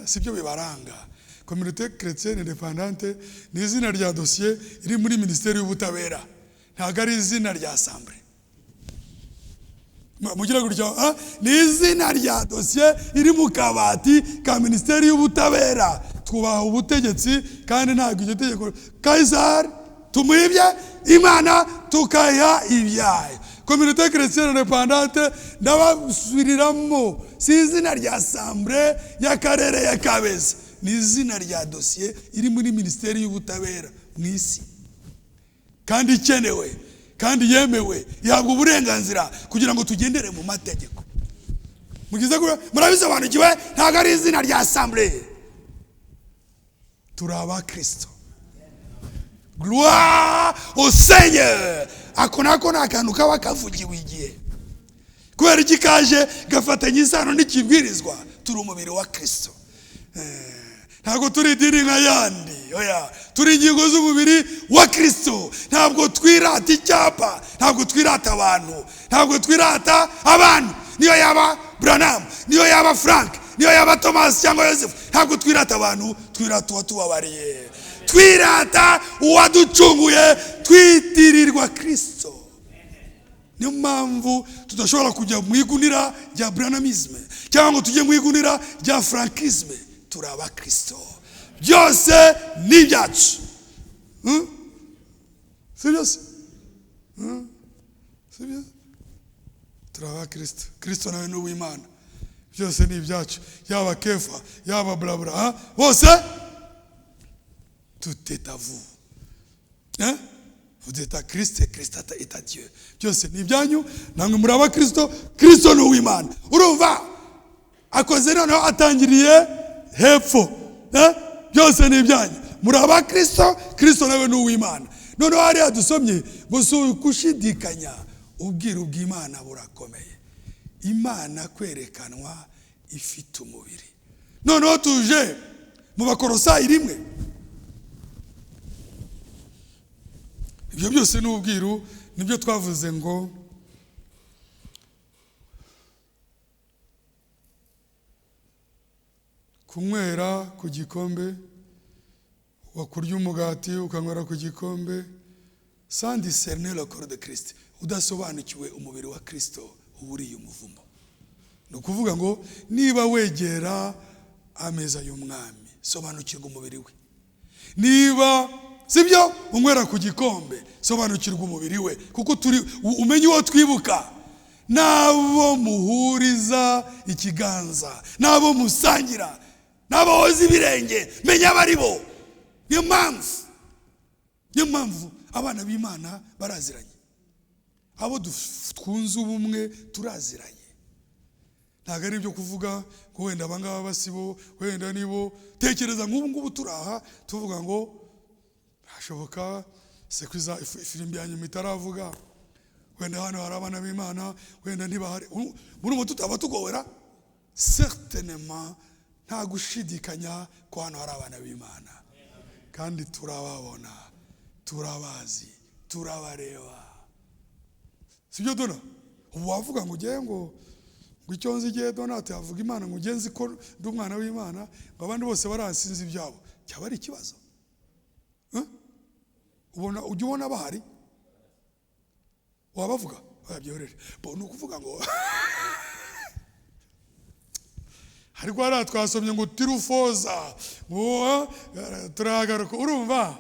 sibyo bibaranga. Communauté Chrétienne Indépendante ni izina rya dosiye iri muri Minisiteri y'Ubutabera, ntabwo ari izina rya assemblée. Mugira gutya, ni izina rya dosiye iri mu kabati ka Minisiteri y'Ubutabera. Twubaha ubutegetsi, kandi ntabwo iryo tegeko Kayisari tumuhibye, Imana tukayiha ibyayo. Communauté Chrétienne Indépendante, ndabasubiriramo, si izina rya assemblée y'akarere ya Kabeza, ni izina rya dosiye iri muri Minisiteri y'Ubutabera mu isi, kandi ikenewe, kandi yemewe, ihabwa uburenganzira kugira ngo tugendere mu mategeko. Mugize murabisobanukiwe? Ntabwo ari izina rya assemblée. Turi abakristo. Gloire au Seigneur. Ako nako ni akantu kaba kavugiwe igihe. Kubera iki? Kaje gafatanya isano n'ikibwirizwa. Turi umubiri wa Kristo. Ntabwo turi idini nka yandi, oya, turi ingingo z'umubiri wa Kristo. Ntabwo twirata icyapa, ntabwo twirata abantu, ntabwo twirata abantu, niyo yaba Branham, niyo yaba Frank, niyo yaba Thomas cyangwa Joseph. Ntabwo twirata abantu, twirata uwatubabariye, twirata uwaducunguye, twitirirwa Kristo. Niyo mpamvu tudashobora kujya mu igunira rya branhamisme cyangwa ngo tujye mu igunira rya frankisme. Turi abakristo, byose ni ibyacu. Si byose? Si byo? Turi abakristo, Kristo nawe ni uw'Imana, byose ni ibyacu, yaba Kefa, yaba blabla, bose, tout est à vous, hein? Vous êtes à Christ et Christ est à Dieu. Byose ni ibyanyu, namwe muri abakristo, Kristo ni uw'Imana. Urumva akoze noneho atangiriye hepfo, eh? Byose ni ibyanyu, muri abakristo, Kristo nawe ni uw'Imana. Noneho hariya dusomye ngo si ukushidikanya, ubwiru bw'Imana burakomeye, Imana kwerekanwa ifite umubiri. Noneho tuje mu Bakorosayi 1. Ibyo byose ni ubwiru, nibyo twavuze ngo kunywera ku gikombe, wakurya umugati ukanywera ku gikombe, sans discerner le corps de Christ, udasobanukiwe umubiri wa Kristo, uba uriye umuvumo. Ni ukuvuga ngo niba wegera ameza y'Umwami, sobanukirwa umubiri we. Niba sibyo unywera ku gikombe, sobanukirwa umubiri we, kuko turi umenye uwo twibuka, n'abo muhuriza ikiganza, n'abo musangira, n'abo woza ibirenge, menya abo ari bo. Niyo mpamvu abana b'Imana baraziranye, abo twunze ubumwe turaziranye. Ntabwo ari ibyo kuvuga ngo wenda abangaba basibo, wenda nibo. Tekereza nk'ubu ngubu turaha tuvuga ngo hashoboka sekwiza ifirimbi ya nyuma itaravuga, wenda hano hari abana b'Imana, wenda ntibahari, muri ubu tutaba tugowera. Certainement nta gushidikanya ko hano hari abana b'Imana, kandi turababona, turabazi, turabareba. Sibyo Dona? Ubu wavuga ngo ugiye ngo icyo nzi igihe Donate avuga Imana, ngo ugiye nzi ko ndi umwana w'Imana, ngo abandi bose baransinze ibyabo, cyaba ari ikibazo? Ubona ujya ubona bahari wabavuga bayabyorere. Bo ni ukuvuga ngo ariko hariya twasomye ngo tirufoza, ngo turagaruka. Urumva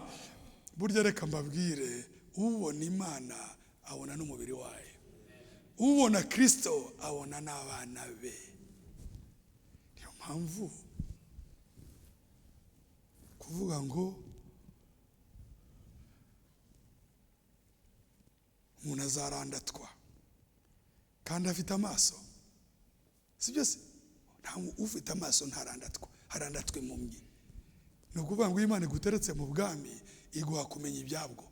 burya, reka mbabwire, ubona Imana abona n'umubiri wayo, ubona Kristo abona n'abana be. Niyo mpamvu kuvuga ngo umuntu azarandatwa kandi afite amaso, sibyo se? Nta ufite amaso ntarandatwa, harandatwa impumyi. Ni ukuvuga ngo Imana iguteretse mu bwami iguha kumenya ibyabwo.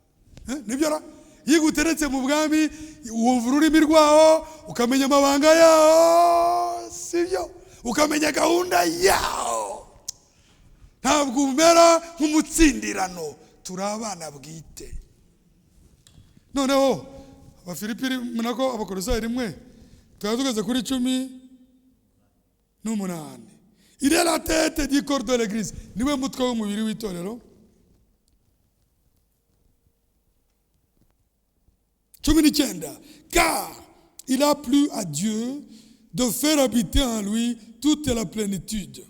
Nibyo ra? Iyo iguteretse mu bwami wumva ururimi rwaho, ukamenya amabanga yaho, sibyo? Ukamenya gahunda yaho. Ntabwo umera nk'umutsindirano, turi abana bwite. Noneho Abafilipi nako Abakolosayi 1 tukaba tugeze kuri 18. Il est la tête du corps de l'église, niwe mutwe w'umubiri w'itorero. 19. Car il a plu à Dieu de faire habiter en lui toute la plénitude.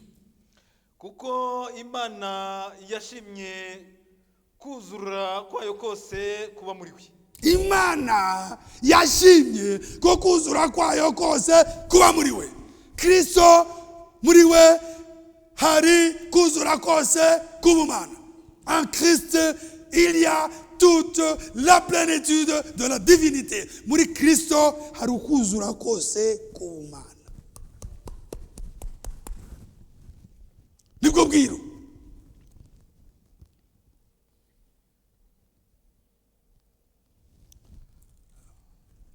Kuko Imana yashimye kuzura kwayo kose kuba muri we. Imana yashimye ko kuzura kwayo kose kuba muri we. Kristo muri we hari kuzura kose k'ubumana. En Christ il y a toute la plénitude de la divinité. Muri Kristo hari kuzura kose k'ubumana. Nibwo bwiru.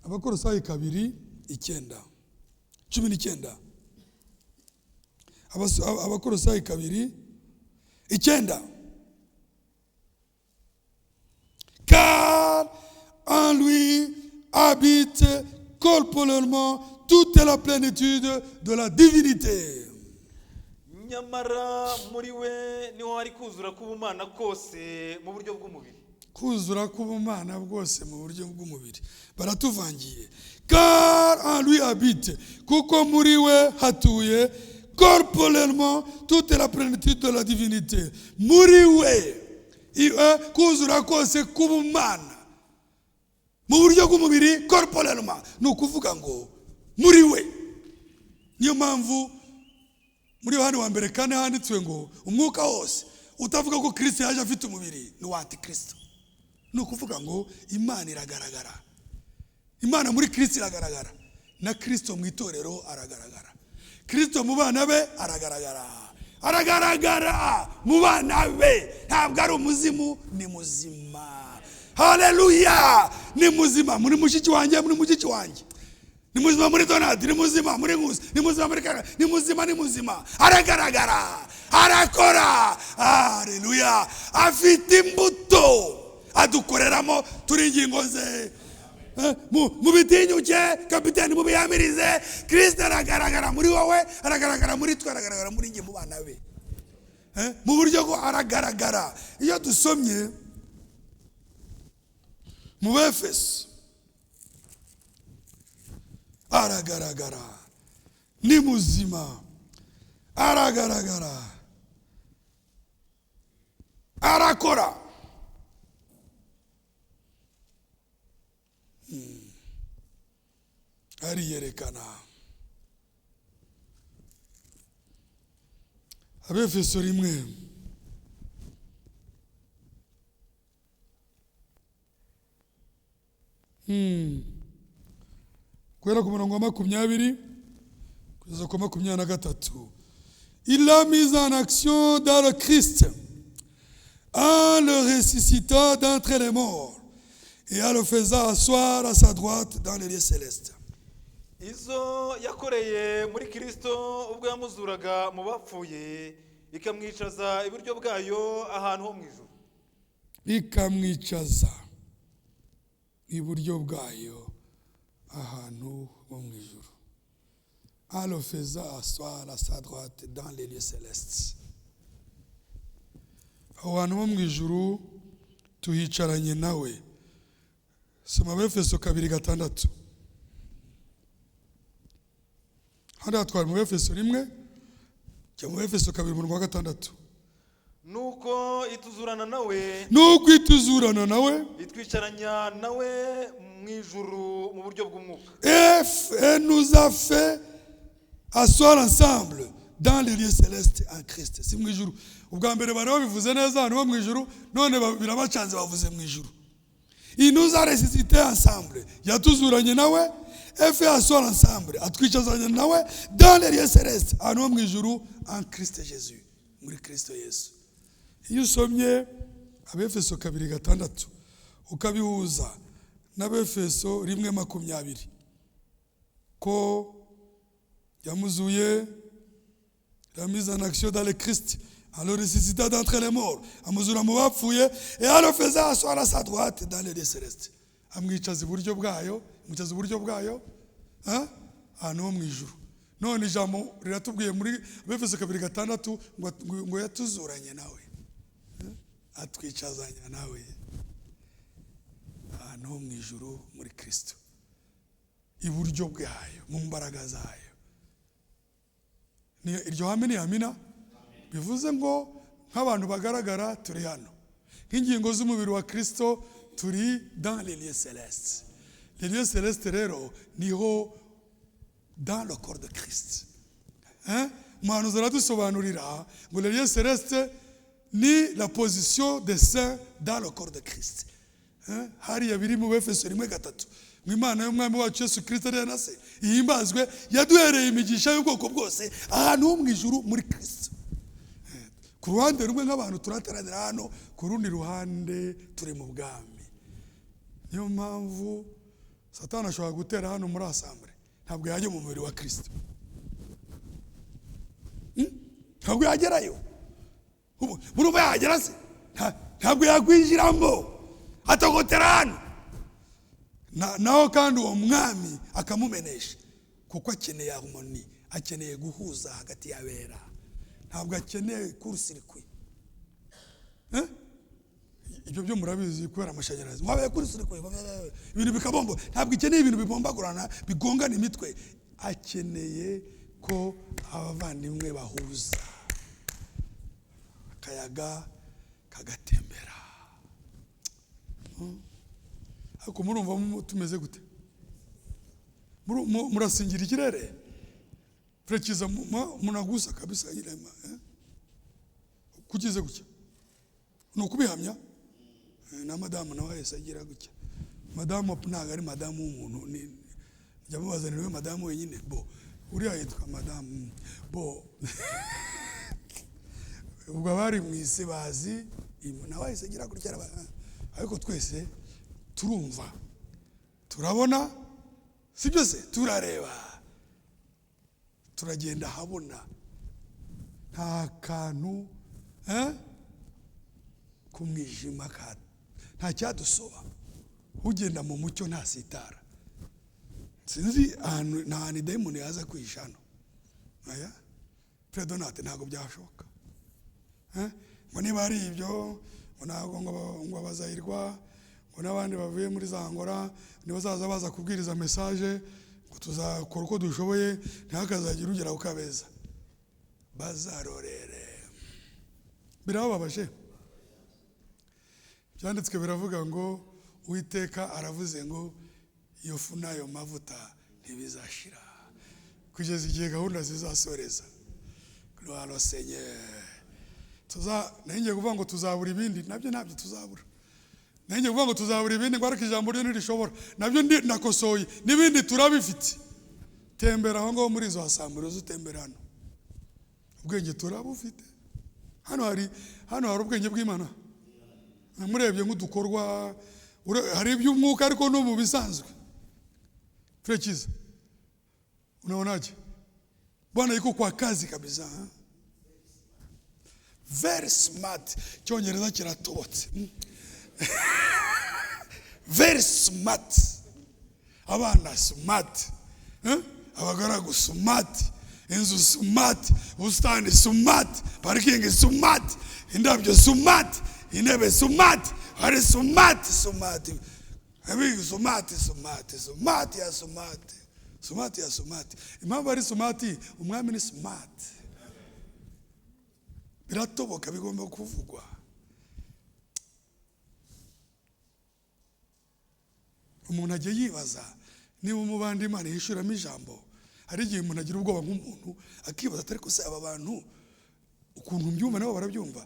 Abakolosayi 2:9, 19. Abakolosayi 2:9. Car en lui habite corporellement toute la plénitude de la divinité. Nyamara muri we niho hari kuzura k'ubumana kose mu buryo bw'umubiri. Kuzura k'ubumana bwose mu buryo bw'umubiri. Baratuvangiye. Car en lui habite, kuko muri we hatuye corporellement toute la plénitude de la divinité. Muri we kuzura kose k'ubumana mu buryo bw'umubiri, corporellement, ni ukuvuga ngo muri we. Niyo mpamvu muri Yohana wa mbere 4 handitswe ngo umwuka wose utavuga ko Kristo yaje afite umubiri ni wa antikristo. Ni ukuvuga ngo Imana iragaragara, Imana muri Kristo iragaragara, na Kristo mu itorero aragaragara, Kristo mu bana be aragaragara, aragaragara mu bana be. Ntabwo ari umuzimu, ni muzima. Haleluya! Ni muzima muri mushiki wanjye, muri mushiki wanjye, ni muzima muri Donald, ni muzima muri Nkusi, ni muzima muri Kara, ni muzima, ni muzima. Aragaragara, arakora. Haleluya! Afite imbuto adukoreramo, turi ingingo ze. Mubitinyuke kapiteni, mubihamirize. Kristo aragaragara muri wowe, aragaragara muri twe, aragaragara muri njye mu bana be. Mu buryo bwo aragaragara. Iyo dusomye mu Befeso aragaragara, ni muzima, aragaragara, arakora. Ariyerekana. Abefeso 1. Guhera ku murongo wa 20 kugeza ku 23. Il l'a mis en action dans le Christ en le ressuscitant d'entre les morts et en le faisant asseoir à sa droite dans les lieux célestes. Izo yakoreye muri Kristo ubwo yamuzuraga mu bapfuye, ikamwicaza iburyo bwayo ahantu ho mu ijuru. Ikamwicaza iburyo bwayo Ahantu ho mu ijuru, en le faisant asseoir à sa droite dans les lieux célestes. Aho hantu ho mu ijuru tuhicaranye nawe. Soma Abefeso 2:6. Hano twari mu Efeso 1, jya mu Efeso 2:6. Nuko ituzurana nawe. Nuko ituzurana nawe, itwicaranya nawe mu ijuru mu buryo bw'umwuka. Et nous a fait asseoir ensemble dans les lieux célestes en Christ. Si mu ijuru ubwa mbere bari babivuze neza ahantu ho mu ijuru, none birabacanze bavuze mu ijuru. Il nous a ressuscité ensemble, yatuzuranye nawe, et fait asseoir ensemble, atwicazanye nawe, dans les lieux célestes, ahantu ho mu ijuru, en Christ Jésus, muri Kristo Yesu. Iyo usomye Abefeso 2:6 ukabihuza n'Abefeso 1:20 ko yamuzuye, la mise en action dans le Christ en le ressuscitant d'entre les morts, amuzura mu bapfuye, et en le faisant asseoir à sa droite dans les lieux célestes, amwicaza iburyo bwayo, amwicaza iburyo bwayo ahantu ho mu ijuru. None ijambo riratubwiye muri Abefeso 2:6 ngo yatuzuranye nawe, atwicazanya nawe ahantu ho mu ijuru muri Kristo, iburyo bwayo, mu mbaraga zayo. Iryo hame ni amina. Bivuze ngo nk'abantu bagaragara turi hano, nk'ingingo z'umubiri wa Kristo turi dans les lieux célestes. Les lieux célestes rero niho dans le corps de Christ. Umuhanuzi aradusobanurira ngo les lieux célestes ni la position des saints dans le corps de Christ. Hariya biri mu Efeso 1:3, ngo Imana y'Umwami wacu Yesu Kristo ariyo na se ihimbazwe, yaduhereye imigisha y'ubwoko bwose ahantu ho mu ijuru muri Kristo. Ku ruhande rumwe nk'abantu turateranira hano, ku rundi ruhande turi mu bwami. Niyo mpamvu Satani ashobora gutera hano muri assemblée, ntabwo yajya mu mubiri wa Kristo, ntabwo yagerayo. Murumva yagera se? Ntabwo yakwinjiramo, atogotera hano. Naho kandi uwo mwami akamumenesha, kuko akeneye harmonie, akeneye guhuza hagati y'abera, ntabwo akeneye court-circuit. Ibyo byo murabizi kubera amashanyarazi, wabaye court-circuit ibintu bikabombo. Ntabwo ikeneye ibintu bibombagurana bigongana imitwe, akeneye ko abavandimwe bahuza, akayaga kagatembera. Ariko murumva tumeze gute? Murasingira ikirere prekiza, munagusa kabisa irema kugize gutya, ni ukubihamya. Na madamu nawe yahise agira gutya. Madamu ntabwo ari madamu w'umuntu, njya mubazanira we madamu wenyine, bo uriya yitwa madamu bo. Ubwo abari mu isi bazi nawe yahise agira gutya, ariko twese turumva, turabona, si byose turareba, turagenda habona, nta kantu k'umwijima, nta cyadusoba. Ugenda mu mucyo ntasitara. Sinzi ahantu nta hantu idayimoni yaza kwihisha hano. Aya Predonate ntabwo byashoboka. Ngo niba ari ibyo, ngo ntabwo ngo abazayirwa, ngo n'abandi bavuye muri za Angola nibazaza baza kubwiriza message, ngo tuzakora uko dushoboye ntihakazagire ugera ku Kabeza, bazarorere. Birababaje. Byanditswe biravuga ngo Uwiteka aravuze ngo iyo fu n'ayo mavuta ntibizashira kugeza igihe gahunda zizasoreza. Gloire au Seigneur. Ngiye kuvuga ngo tuzabura ibindi, nabyo ntabyo tuzabura. Ngiye kuvuga ngo tuzabura ibindi, ngo ariko ijambo ryo ntirishobora, nabyo ndakosoye, n'ibindi turabifite. Tembera aho ngaho muri izo asambure, uzutembera hano, ubwenge turabufite. Hano hari ubwenge bw'Imana. Murebye nk'udukorwa, hari iby'umwuka ariko no mu bisanzwe. Frekiza, unaonaje? Bwana yuko kwa kazi kabisa. Very smart. Icyongereza kiratobotse. Very smart. Abana smart. Abagaragu smart, inzu smart, ubusitani smart, parking smart, indabyo smart, intebe smart, hari smart, smart, smart, smart, smart ya smart, smart ya smart. Impamvu ari smart, umwami ni smart. Biratoboka, bigomba kuvugwa. Umuntu ajya yibaza niba umubandi Imana yishuramo ijambo. Hari igihe umuntu agira ubwoba nk'umuntu akibaza atari ko se aba bantu ukuntu mbyumva nabo barabyumva,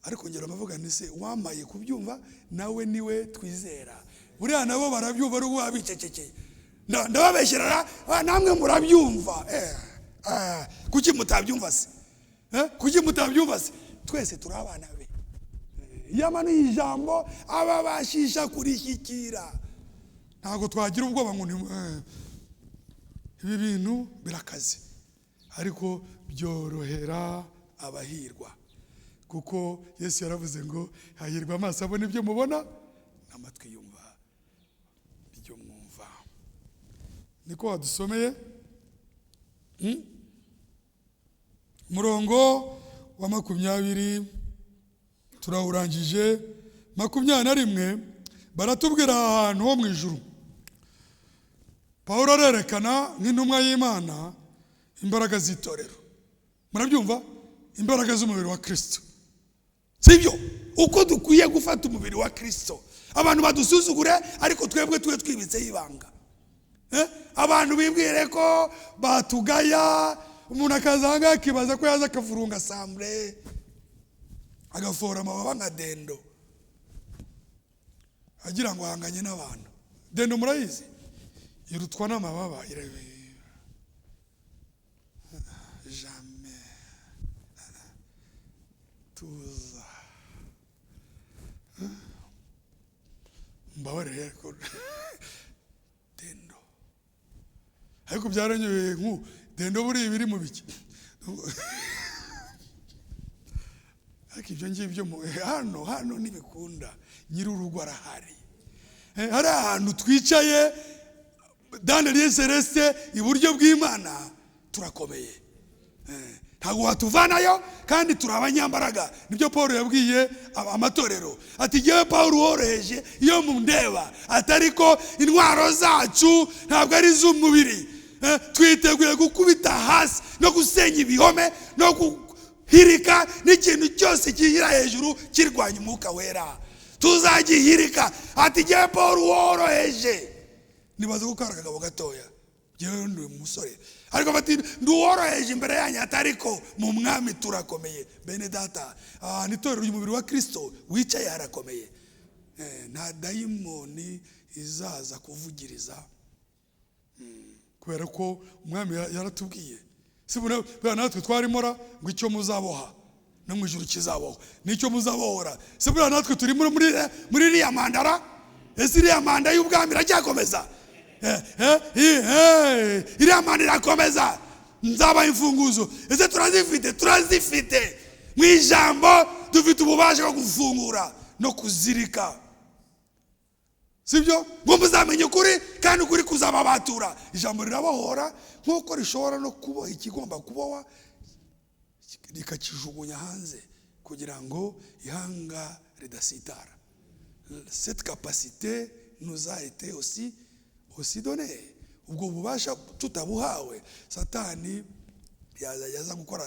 ariko ngera amavuga nti se wamaye kubyumva nawe niwe twizera, buriya nabo barabyumva ari ubu bicecekeye, ndababeshyerera namwe murabyumva. Kuki mutabyumva se? Kuki mutabyumva se? Twese turi abana be. Yamanuye ijambo ababashisha kurishyikira. Ntabwo twagira ubwoba ngo ibi bintu birakaze, ariko byorohera abahirwa, kuko Yesu yaravuze ngo hahirwa amaso abona ibyo mubona n'amatwi yumva ibyo mwumva. Niko wadusomeye umurongo wa 20 turawurangije. 21 baratubwira ahantu ho mu ijuru. Pawulo arerekana nk'intumwa y'Imana imbaraga z'itorero. Murabyumva? Imbaraga z'umubiri wa Kristo. Sibyo? Uko dukwiye gufata umubiri wa Kristo. Abantu badusuzugure ariko twebwe twe twibitseho ibanga. Abantu bibwire ko batugaya, umuntu akazanga akibaza ko yaza akavurunga sambre, agafora amababa nka dendo, agira ngo ahanganye n'abantu. Dendo murayizi? Irutwa n'amababa, jamais tuza. Mbabarire ariko dendo, ariko byaranyobeye nku dendo buri biri mu biki. Ariko ibyo ngibyo hano ntibikunda, nyir'urugo arahari. Hari ahantu twicaye dans les lieux célestes iburyo bw'Imana, turakomeye. Ntabwo watuvanayo kandi turi abanyambaraga. Nibyo Paul yabwiye amatorero ati jyewe Paul woroheje iyo mundeba, atari ko intwaro zacu ntabwo ari iz'umubiri. Twiteguye gukubita hasi no gusenya ibihome no guhirika n'ikintu cyose kiyira hejuru kirwanya umwuka wera, tuzagihirika. Ati jyewe Paul woroheje. Nibaza ko kari akagabo gatoya, jyewe ndi umusore, ariko bati nduworoheje imbere yanyu, atariko mu mwami turakomeye. Bene data, n'itorero ry'umubiri wa Kristo wicaye harakomeye. Nta dayimoni izaza kuvugiriza, kubera ko umwami yaratubwiye. Si buriya natwe twarimora ngo icyo muzaboha no mu ijuru kizabohwa, n'icyo muzabohora. Si buriya natwe turi muri iriya mandara? Ese iriya manda y'ubwami iracyakomeza? Iriya manda irakomeza, nzaba imfunguzo. Ese turazifite? Turazifite. Mu ijambo dufite ububasha bwo gufungura no kuzirika. Sibyo? Ngo muzamenye ukuri kandi ukuri kuzababatura. Ijambo rirabohora nk'uko rishobora no kuboha ikigomba kubohwa rikakijugunya hanze kugira ngo ihanga ridasitara. Cette capacité nous a été aussi donnée. Ubwo bubasha tutabuhawe, Satani yaza gukora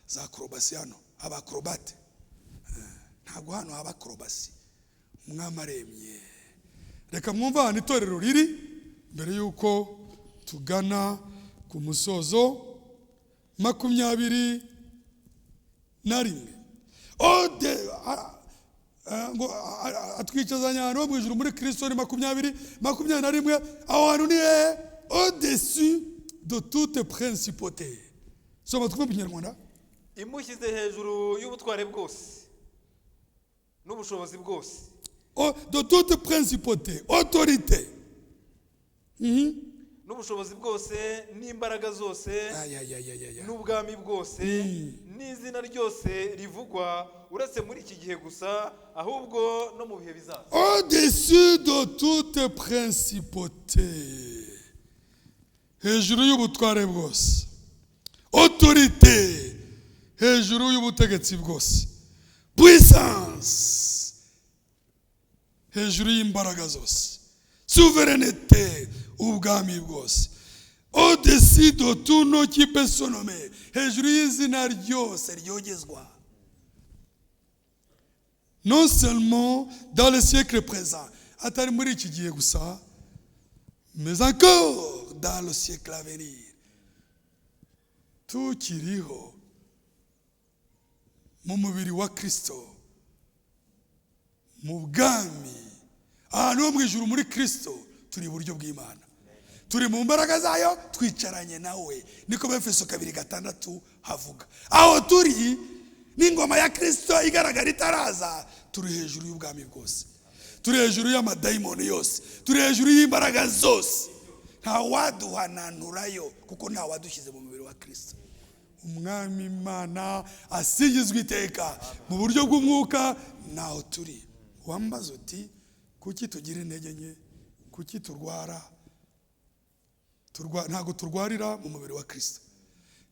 za acrobatie hano, aba acrobate. Ntabwo hano haba acrobatie. Umwami aremye. Reka mwumva hano itorero riri mbere yuko tugana ku musozo. 21 ngo atwicazanya ahantu ho mu ijuru muri Kristo ni 20, 21. Aho hantu ni hehe? Au-dessus de toute principauté. Soma twumve mu Kinyarwanda. Imushyize hejuru y'ubutware bwose n'ubushobozi bwose. De toute principauté, autorité, n'ubushobozi bwose n'imbaraga zose n'ubwami bwose n'izina ryose rivugwa uretse muri iki gihe gusa ahubwo no mu bihe bizaza. Au-dessus de toute principauté. Hejuru y'ubutware bwose, autorité, hejuru y'ubutegetsi bwose, puissance, hejuru y'imbaraga zose, souveraineté, ubwami bwose, au-dessus de tout nom qui peut se nommer, hejuru y'izina ryose ryogezwa, non seulement dans le siècle présent, atari muri iki gihe gusa, mais encore dans le siècle à venir. Tukiriho mu mubiri wa Kristo, mu bwami ahantu ho mu ijuru muri Kristo, turi iburyo bw'Imana, turi mu mbaraga zayo, twicaranye nawe. Niko Befeso 2:6 havuga. Aho turi n'ingoma ya Kristo igaragara itaraza, turi hejuru y'ubwami bwose, turi hejuru y'amadayimoni yose, turi hejuru y'imbaraga zose. Nta waduhananurayo kuko nta wadushyize mu mubiri wa Kristo. Umwami Imana asingizwe iteka. Mu buryo bw'umwuka naho turi. Wambaza uti kuki tugira intege nke, kuki turwara? Ntabwo turwarira mu mubiri wa Kristo,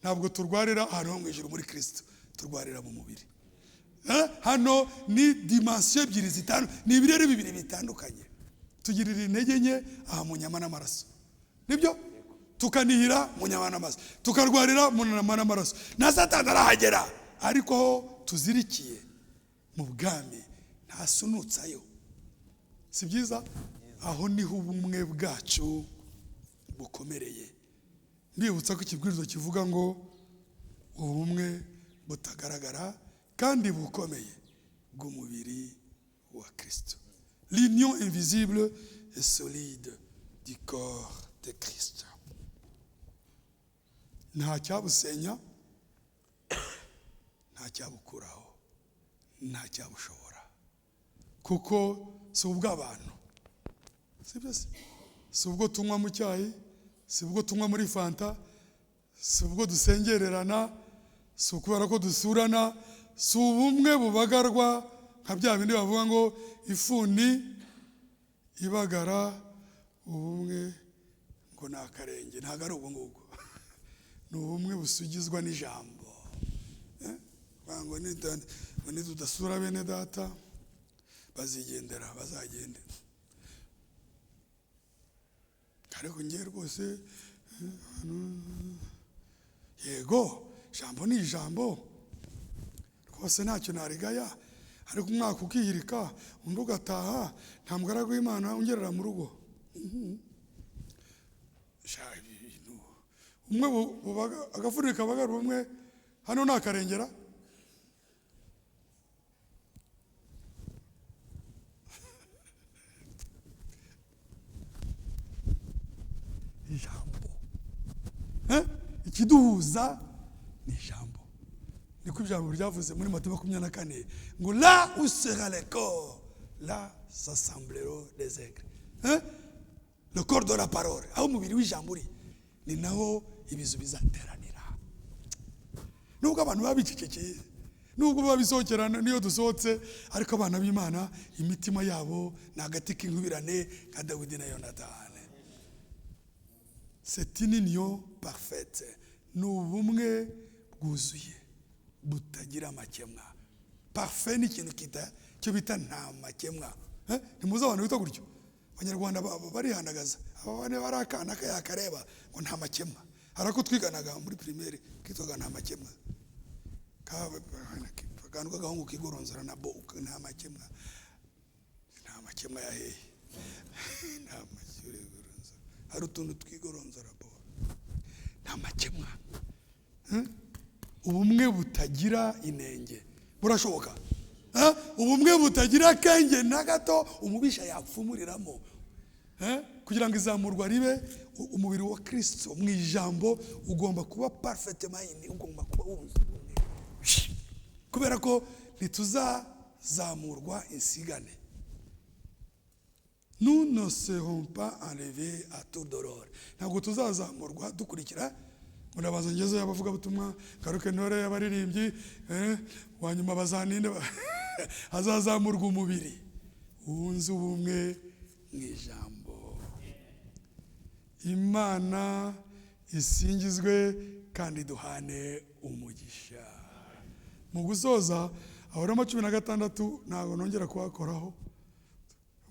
ntabwo turwarira ahantu ho mu ijuru muri Kristo, turwarira mu mubiri. Hano ni dimension ebyiri zitanu, ni ibirere bibiri bitandukanye. Tugirira intege nke aha mu nyama n'amaraso, nibyo? Tukanihira mu nyama n'amaraso, tukarwarira mu nyama n'amaraso, na Satani arahagera, ariko aho tuzirikiye mu bwami ntasunutsayo. Si byiza? Aho niho ubumwe bwacu bukomereye. Ndibutsa ko ikibwirizo kivuga ngo ubumwe butagaragara kandi bukomeye bw'umubiri wa Kristo, l'union invisible et solide du corps de Christ. Nta cyabusenya, nta cyabukuraho, nta cyabushobora, kuko si ubw'abantu, si byo se? Si ubwo tunywa mu cyayi, si ubwo tunywa muri fanta, si ubwo dusengererana, si ukubera ko dusurana, si ubumwe bubagarwa nka bya bindi bavuga ngo ifuni ibagara ubumwe ngo ni akarenge. Ntabwo ari ubwo ngubwo, ni ubumwe busugizwa n'ijambo. Ngo nitudasura bene data bazigendera, bazagende. Ariko ngiye rwose, yego ijambo ni ijambo rwose, ntacyo narigaya, ariko umwaka ukihirika undi ugataha, nta mugaragu w'Imana ungerera mu rugo. Umwe agafuni kabagara ubumwe, hano ni akarengera. Ijambo ikiduhuza ni ijambo. Niko ijambo ryavuze muri Matayo 24 ngo là où sera le corps, là s'assembleront les aigles. Le corps de la parole, aho umubiri w'ijambo uri ni naho ibizu bizateranira. Nubwo abantu babicecekeye, nubwo babisohokerana, niyo dusohotse, ariko abana b'Imana imitima yabo ni agati k'inkubirane nka Dawidi na Yonatani. C'est une union parfaite, ni ubumwe bwuzuye butagira amakemwa. Parfait ni ikintu kita cyo bita nta makemwa. Ntimuzi abantu bita gutyo? Abanyarwanda barihandagaza, aba bane bari akana kayakareba ngo nta makemwa. Hari ako twiganaga muri primaire kitwaga nta makemwa, akantu k'agahungu kigoronzora na bo nta makemwa. Nta makemwa ya hehe? Nta makemwa, hari utuntu twigoronzora bo, nta makemwa. Ubumwe butagira inenge burashoboka. Ubumwe butagira akenge na gato umubisha yapfumuriramo, kugira ngo izamurwa ribe umubiri wa Kristo mu ijambo ugomba kuba parfait mind, ugomba kuba wuzuye, kubera ko ntituzazamurwa insigane. Nous ne serons pas enlevés à tour de rôle. Ntabwo tuzazamurwa dukurikira ngo ndabanza ngezeyo abavugabutumwa, ngaruke ntore abaririmbyi, wanyuma bazaninde. Hazazamurwa umubiri wunze ubumwe mu ijambo. Imana Isingizwe kandi duhane umugisha. Mu gusoza Abaroma 16 ntabwo nongera kuhakoraho.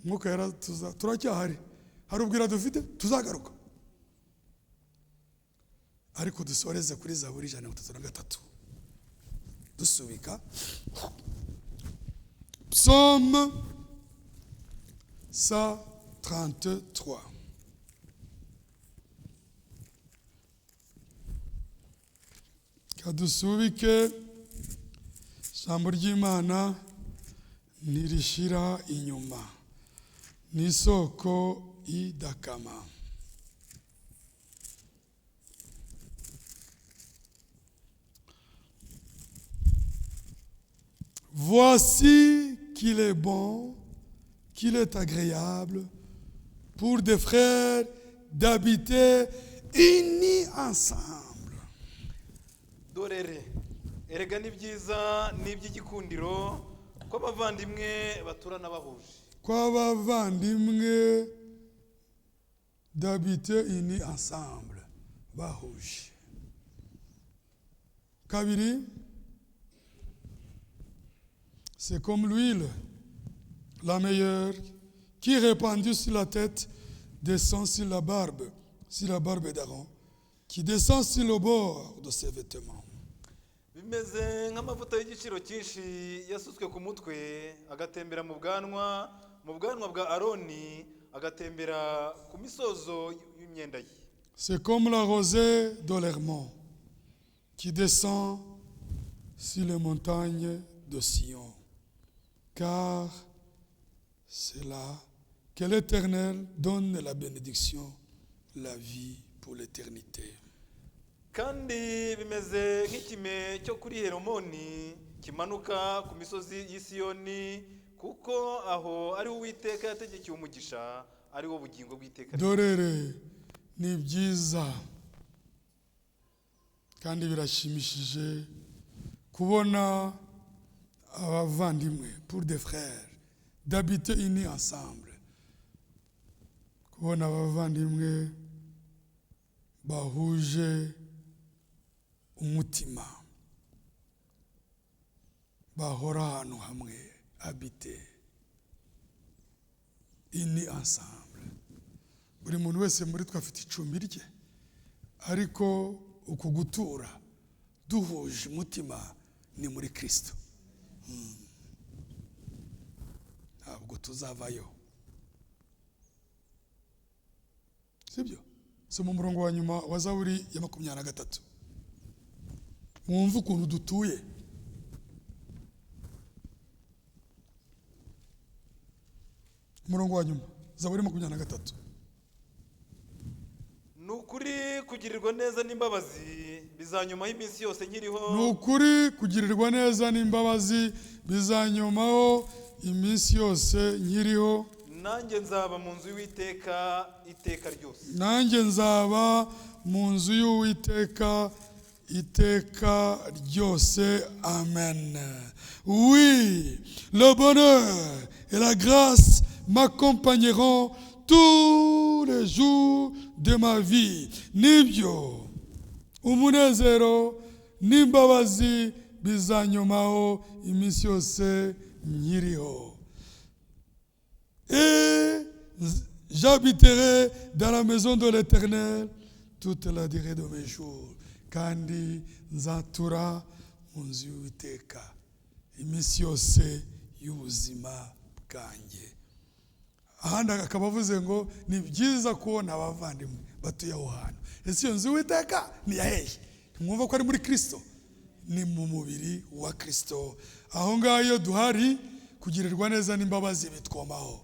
Umwuka yaratuza, turacyahari, hari ubwira dufite, tuzagaruka. Ariko dusoreze kuri Zaburi 133 dusubika. Psaume 133. Kadusubike, ijambo ry'Imana ntirishira inyuma, ni isoko idakama. Voici qu'il est bon, qu'il est agréable pour des frères d'habiter unis ensemble. Dorere erega ni byiza n'iby'igikundiro ko abavandimwe baturana bahuje. Kw'abavandimwe d'habiter unis ensemble, bahuje. Kabiri, c'est comme l'huile, la meilleure, qui répandue sur la tête descend sur la barbe d'Aaron, qui descend sur le bord de ses vêtements. Bimeze nk'amavuta y'igiciro cyinshi yasutswe ku mutwe, agatembera mu bwanwa bwa Aroni, agatembera ku misozo y'imyenda ye. C'est comme la rosée de l'Hermon qui descend sur les montagnes de Sion, car c'est là que l'Éternel donne la bénédiction, la vie pour l'éternité. Kandi bimeze nk'ikime cyo kuri Heromoni kimanuka ku misozi y'Isiyoni, kuko aho ari Uwiteka yategekeye umugisha, ari wo bugingo bw'iteka. Dorere ni byiza kandi birashimishije kubona abavandimwe, pour des frères d'habiter unis ensemble, kubona abavandimwe bahuje umutima, bahora ahantu hamwe, habiter unis ensemble. Buri muntu wese muri twe afite icumbi rye, ariko uku gutura duhuje umutima ni muri Kristo. Ntabwo tuzavayo, sibyo? Soma umurongo wa nyuma wa Zaburi ya 23, mwumve ukuntu dutuye. Umurongo wa nyuma, Zaburi 23. Ni ukuri kugirirwa neza n'imbabazi bizanyumaho iminsi yose nkiriho. Ni ukuri kugirirwa neza n'imbabazi bizanyumaho iminsi yose nkiriho. Nanjye nzaba mu nzu y'Uwiteka iteka ryose. Nanjye nzaba mu nzu y'Uwiteka iteka ryose. Amen. Oui, le bonheur et la grâce m'accompagneront tous les jours de ma vie. Nibyo, umunezero n'imbabazi bizanyumaho iminsi yose nkiriho. Et j'habiterai dans la maison de l'Éternel toute la durée de mes jours. Kandi nzatura mu nzu y'Uwiteka iminsi yose y'ubuzima bwanjye. Ahandi akaba avuze ngo ni byiza kubona abavandimwe batuye aho hantu. Ese iyo nzu y'Uwiteka ni yahehe? Ntimwumva ko ari muri Kristo? Ni mu mubiri wa Kristo. Aho ngaho iyo duhari, kugirirwa neza n'imbabazi bitwomaho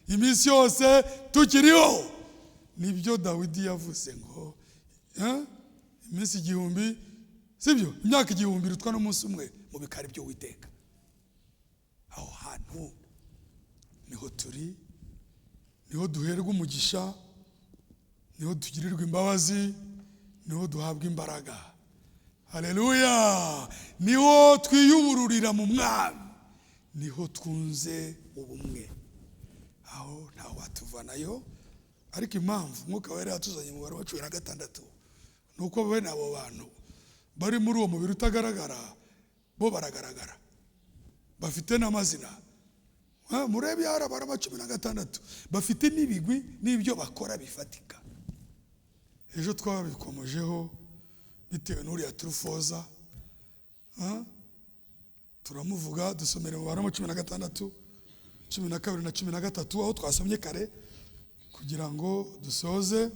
iminsi yose tukiriho. Nibyo Dawidi yavuze ngo iminsi 1000, sibyo? Imyaka 1000 irutwa n'umunsi umwe mu bikari by'Uwiteka. Aho hantu niho turi, niho duherwa umugisha, niho tugirirwa imbabazi, niho duhabwa imbaraga. Haleluya! Niho twiyubururira mu Mwami, niho twunze ubumwe. Aho nta watuvanayo. Ariko impamvu Umwuka Wera yatuzanye mu mubare wa 16 Nuko bene abo bantu bari muri uwo mubiri utagaragara bo baragaragara, bafite n'amazina. Murebe Abaroma 16, bafite n'ibigwi n'ibyo bakora bifatika. Ejo twabikomojeho bitewe n'uriya Turufoza, turamuvuga, dusomere mu Baroma 16, 12 na 13, aho twasomye kare kugira ngo dusoze.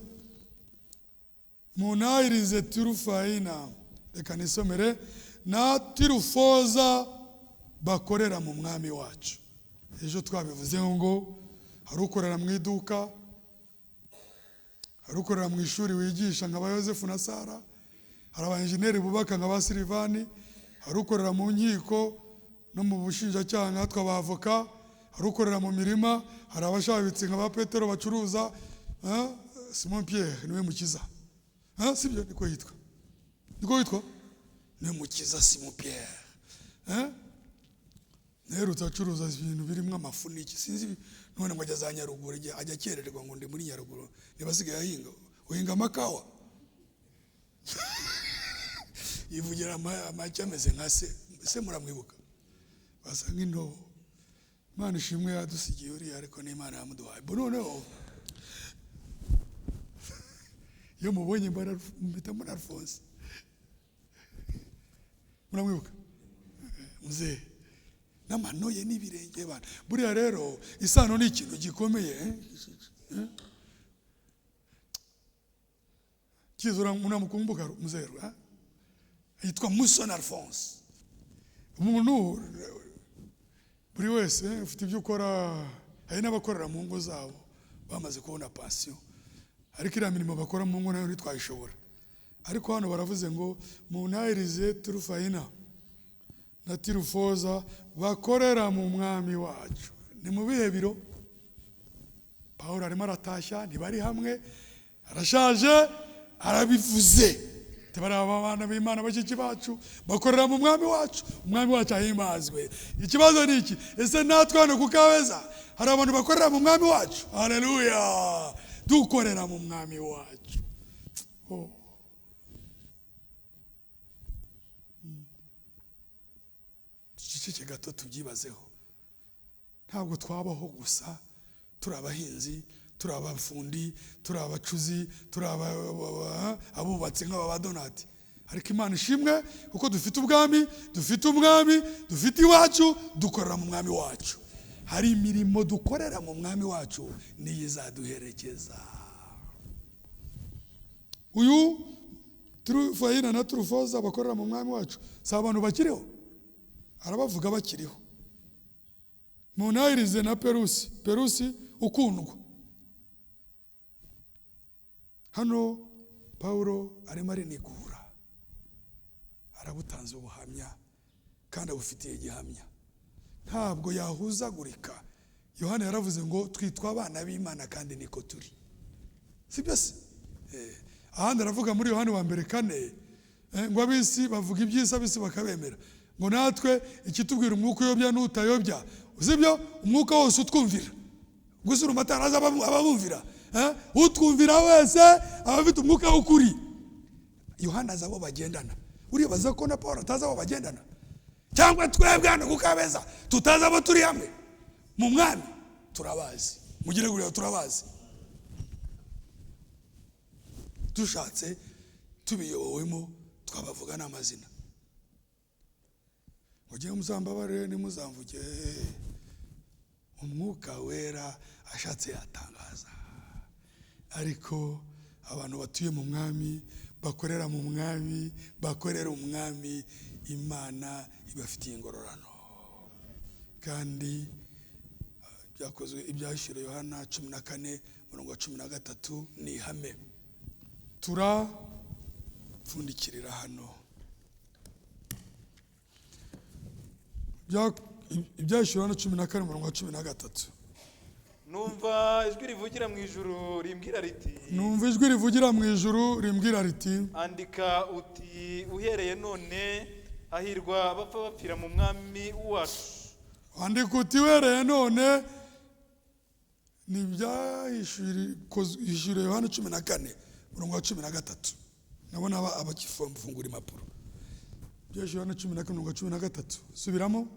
Munahirize Tirufayina, reka nisomere, na Tirufoza bakorera mu mwami wacu. Ejo twabivuzeho ngo hari ukorera mu iduka, hari ukorera mu ishuri wigisha nka ba Yosefu na Sara, hari abainjeneri bubaka nka ba Silivani, hari ukorera mu nkiko no mu bushinjacyaha nkatwe abavoka, hari ukorera mu mirima, hari abashabitsi nka ba Petero bacuruza, Simon Pierre niwe mukiza, sibyo niko yitwa, niko yitwa, niwe mukiza Simon Pierre. Neherutse acuruza ibintu birimo amafu n'iki sinzi, none ngo ajya za Nyaruguru, ajya akererwa ngo ndi muri Nyaruguru, niba asigaye ahinga, uhinga amakawa yivugira amacye ameze nka se, se muramwibuka, basa nk'indobo. Imana ishimwe yadusigiye uriya, ariko n'Imana yamuduhaye. Noneho iyo mubonye mpita mbona Alphonse, muramwibuka muzehe n'amano ye n'ibirenge bana. Buriya rero isano ni ikintu gikomeye. Kizura munamukumbuka muzehe yitwa Musoni Alphonse. Umuntu buri wese ufite ibyo ukora, hari n'abakorera mu ngo zabo bamaze kubona pansiyo, ariko iriya mirimo bakora mu ngo nayo ntitwayishobora. Ariko hano baravuze ngo munahirize Tirufayina na Tirufoza bakorera mu mwami wacu. Ni mu bihe biro Pawulo arimo aratashya, ntibari hamwe, arashaje, arabivuze. Bari abana b'Imana bashiki bacu bakorera mu mwami wacu, umwami wacu ahimbazwe. Ikibazo ni iki? Ese natwe hano ku Kabeza hari abantu bakorera mu mwami wacu? Haleluya, dukorera mu mwami wacu. Duceceke gato tubyibazeho. Ntabwo twabaho gusa turi abahinzi, turi abafundi, turi abacuzi, turi abubatsi nk'aba ba Donati. Ariko Imana ishimwe kuko dufite ubwami, dufite umwami, dufite iwacu, dukorera mu mwami wacu. Hari imirimo dukorera mu mwami wacu niyo izaduherekeza. Uyu Tirufayina na Tirufoza bakorera mu mwami wacu si abantu bakiriho, arabavuga bakiriho. Munahirize na Perusi, Perusi ukundwa. Hano Pawulo arimo arinigura, arabutanze ubuhamya kandi abufitiye gihamya, ntabwo yahuzagurika. Yohana yaravuze ngo twitwa abana b'Imana kandi niko turi, sibyo se? Ahandi aravuga muri Yohana wa mbere 4 ngo abisi bavuga iby'isi, abisi bakabemera, ngo natwe ikitubwira umwuka uyobya n'utayobya, sibyo? Umwuka wose utwumvira, gusa urumva ataraza ababumvira, utwumvira wese aba afite umwuka w'ukuri. Yohana azi abo bagendana. Uribaza ko na Paul atazi abo bagendana? Cyangwa twebwe hano ku Kabeza tutazi abo turi hamwe mu mwami? Turabazi, mugire gurira, turabazi. Dushatse tubiyobowemo twabavuga n'amazina. Mugiye muzambabare nimuzamvuge, umwuka wera ashatse yatangaza. Ariko abantu batuye mu mwami, bakorera mu mwami, bakorera umwami, Imana ibafitiye ingororano. Kandi byakozwe ibyahishuriwe Yohana 14 murongo wa 13 ni ihame. Turapfundikirira hano ibyahishuriwe Yohana 14 murongo wa 13. Numva ijwi rivugira mu ijuru rimbwira riti, numva ijwi rivugira mu ijuru rimbwira riti, andika uti uhereye none hahirwa abapfa bapfira mu mwami wacu. Andika uti uhereye none, ni ibyahishuriwe Yohana 14 murongo wa 13. Nkabona abakifungura impapuro. Ibyahishuwe Yohana 14:13. Subiramo.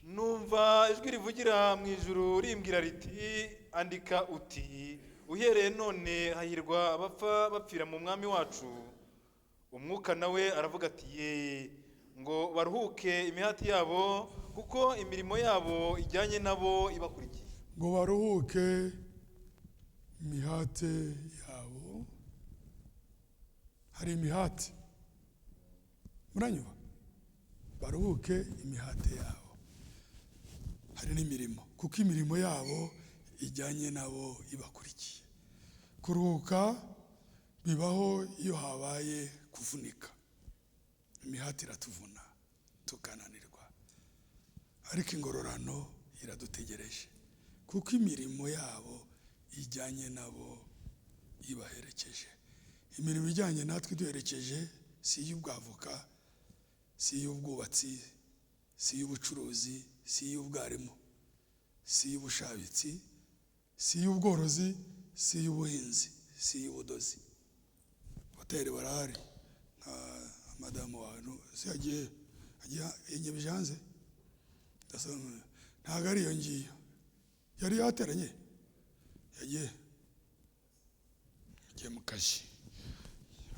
Numva ijwi rivugira mu ijuru rimbwira riti: "Andika uti: uhereye none hahirwa abapfa bapfira mu Mwami wacu." Umwuka nawe aravuga ati: "Ye, ngo baruhuke imihati yabo, kuko imirimo yabo ijyanye nabo ibakurikiye." Ngo baruhuke imihate yabo. Hari imihate, muranyumva? Baruhuke imihate yabo. Hari n'imirimo, kuko imirimo yabo ijyanye nabo ibakurikiye. Kuruhuka bibaho iyo habaye kuvunika. Imihati iratuvuna tukananirwa, ariko ingororano iradutegereje, kuko imirimo yabo ijyanye nabo ibaherekeje. Imirimo ijyanye natwe iduherekeje si iy'ubwavoka, si iy'ubwubatsi, si iy'ubucuruzi, si iy'ubwarimu, si iy'ubushabitsi, si iy'ubworozi, si iy'ubuhinzi, si iy'ubudozi. Hoteli barahari, nka madamu wawe si yagiye yenyebije hanze. Ntabwo ari iyo ngiyo yari yateranye, yagiye mu kazi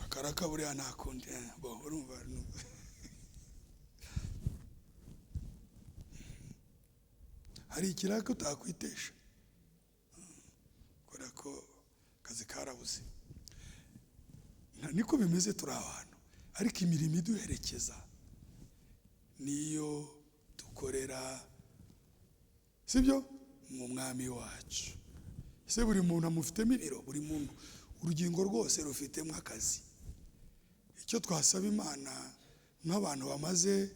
akaraka buriya nta kundi. Bo urumva hari ikiraka utakwitesha kubera ko akazi karabuze. Niko bimeze, turi abantu, ariko imirimo iduherekeza niyo dukorera, sibyo, mu Mwami wacu. Ese buri muntu amufitemo ibiro? Buri muntu urugingo rwose rufitemo akazi. Icyo twasaba Imana nk'abantu bamaze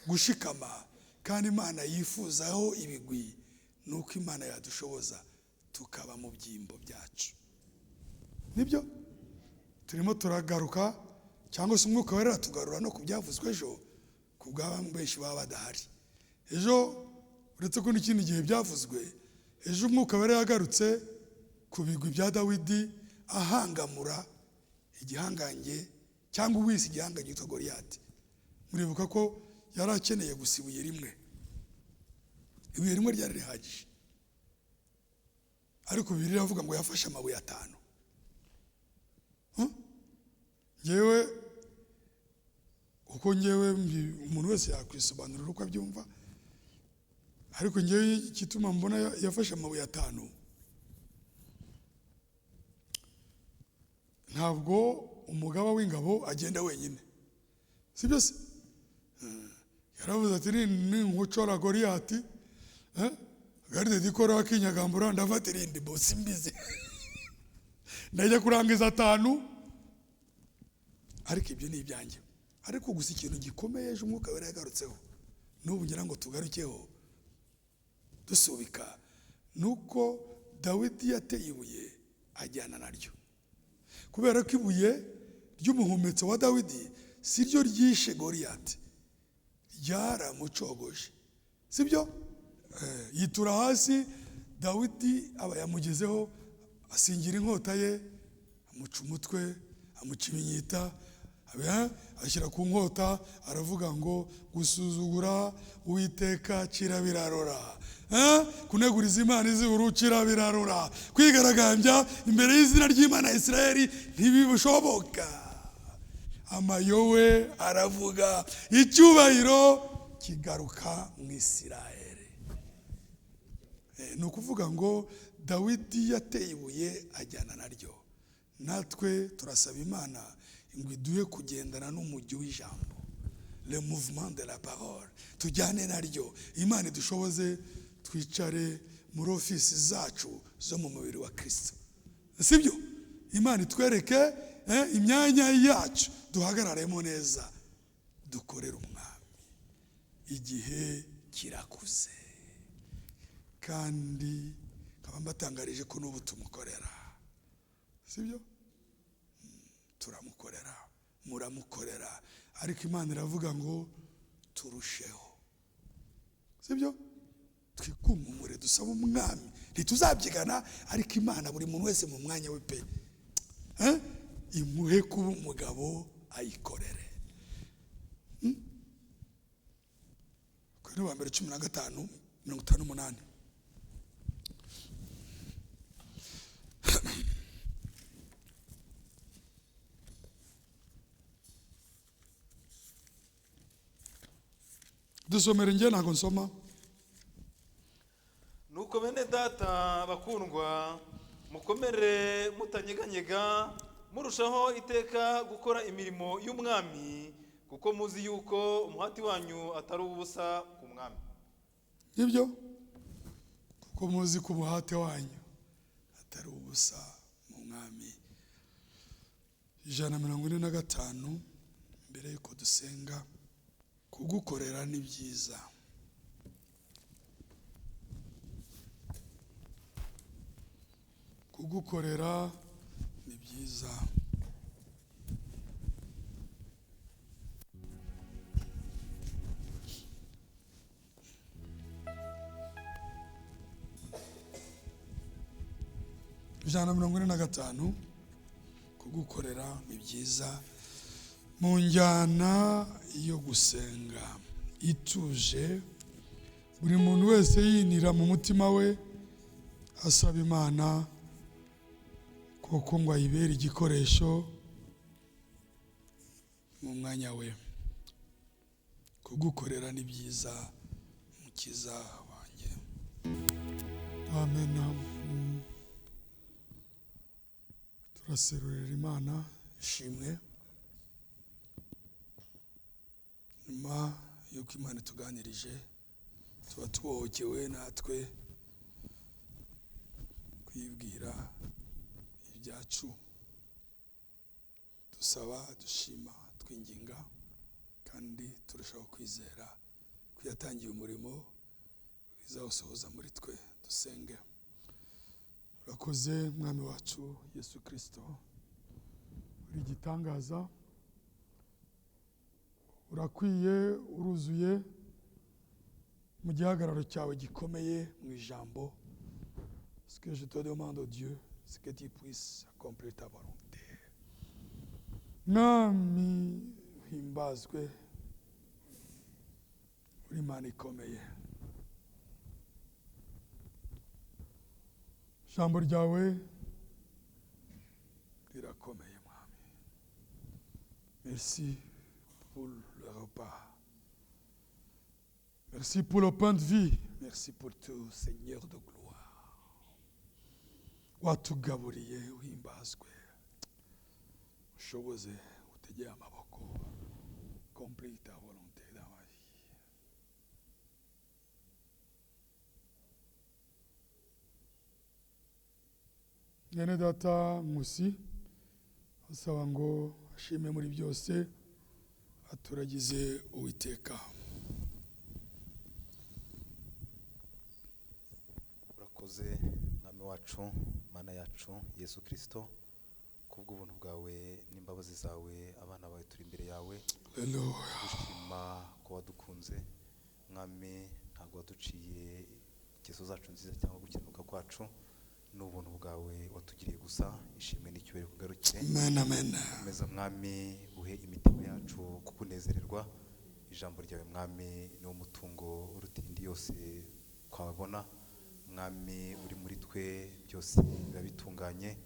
gushikama kandi Imana yifuzaho ibigwi, ni uko Imana yadushoboza tukaba mu byimbo byacu. Nibyo turimo turagaruka, cyangwa se Umwuka Wera aratugarura no ku byavuzwe ejo, ku bwa benshi baba badahari ejo. Uretse ko n'ikindi gihe byavuzwe ejo, Umwuka Wera yagarutse ku bigwi bya Dawidi ahangamura igihangange, cyangwa uwise igihangange witwa Goliyati. Muribuka ko yari akeneye gusa ibuye rimwe, ibuye rimwe ryari rihagije, ariko Bibiliya iravuga ngo yafashe amabuye 5. Ngewe uko ngewe umuntu wese yakwisobanurira uko abyumva, ariko ngewe igituma mbona yafashe amabuye 5, ntabwo umugaba w'ingabo agenda wenyine, sibyo se? Yaravuze ati: "Ninkucora Goliyati, garde dikora akinyagambura, ndafata irindi bosi mbizi, ndajya kurangiza 5." Ariko ibyo ni ibyanjye. Ariko gusa ikintu gikomeye ejo Umwuka Wera yagarutseho, n'ubu ngira ngo tugarukeho dusubika, nuko Dawidi yateye ibuye ajyana naryo. Kubera ko ibuye ry'umuhumetso wa Dawidi si ryo ryishe Goliyati, ryaramucogoje, sibyo? Yitura hasi, Dawidi aba yamugezeho, asingira inkota ye, amuca umutwe, amuca ibinyita, ashyira ku nkota, aravuga ngo: "Gusuzugura Uwiteka kirabirarora, kuneguriza Imana izuru kirabirarora, kwigaragambya imbere y'izina ry'Imana ya Isirayeli ntibishoboka." Amayowe aravuga, icyubahiro kigaruka mu Isirayeli. Ni ukuvuga ngo Dawidi yateye ibuye ajyana naryo. Natwe turasaba Imana ngo iduhe kugendana n'umujyi w'ijambo, le mouvement de la parole, tujyane naryo. Imana idushoboze twicare muri ofisi zacu zo mu mubiri wa Kristo, sibyo? Imana itwereke imyanya yacu, duhagararemo neza, dukorere Umwami. Igihe kirakuze, kandi nkaba mbatangarije ko n'ubu tumukorera, sibyo? Turamukorera, muramukorera, ariko Imana iravuga ngo turusheho, sibyo? Twikumumure, dusaba Umwami, ntituzabyigana, ariko Imana buri muntu wese mu mwanya we pe. Imuhe kuba umugabo ayikorere. Kuri wa mbere 15:58. Dusomere, njye ntabwo nsoma. Nuko bene data bakundwa, mukomere mutanyeganyega, murushaho iteka gukora imirimo y'umwami, kuko muzi yuko umuhati wanyu atari ubusa ku mwami. Nibyo, kuko muzi ko umuhate wanyu atari ubusa mu mwami. 145 mbere yuko dusenga. Kugukorera ni byiza. Kugukorera ni byiza. 145 kugukorera ni byiza. Mu njyana yo gusenga ituje, buri muntu wese yinira mu mutima we asaba Imana koko ngo ayibere igikoresho mu mwanya we. Kugukorera ni byiza, mukiza wanjye. Amen. Turaserurira Imana ishimwe nyuma y'uko Imana ituganirije, tuba tubohokewe natwe kwibwira ibyacu, dusaba, dushima, twinginga, kandi turushaho kwizera ko yatangiye umurimo izawusohoza muri twe. Dusenge. Urakoze Mwami wacu Yesu Kristo, uri igitangaza, urakwiye, uruzuye mu gihagararo cyawe gikomeye mu ijambo. Ce que je te demande, Dieu, c'est que tu puisses accomplir ta volonté. Mwami himbazwe, uri Imana ikomeye. Ijambo ryawe rirakomeye Mwami. Merci pour le repas. Merci pour le pain de vie. Merci pour tout, Seigneur de gloire. Watugaburiye uhimbazwe, ushoboze utegeye amaboko. Accomplis ta volonté dans ma vie. Mwene data Nkusi asaba ngo ashime muri byose, aturagize Uwiteka. Urakoze Mwami wacu, Mana yacu Yesu Kristo, kubw'ubuntu bwawe n'imbabazi zawe, abana bawe turi imbere yawe. Haleluya. Dushima ko wadukunze Mwami, ntabwo waduciye ingeso zacu nziza cyangwa gukiranuka kwacu, n'ubuntu bwawe watugiriye gusa. Ishimwe n'icyubahiro kugarukire. Amen, amen. Komeza Mwami uhe imitima yacu kukunezererwa. Ijambo ryawe Mwami ni wo mutungo uruta indi yose twabona. Mwami uri muri twe, byose biba bitunganye.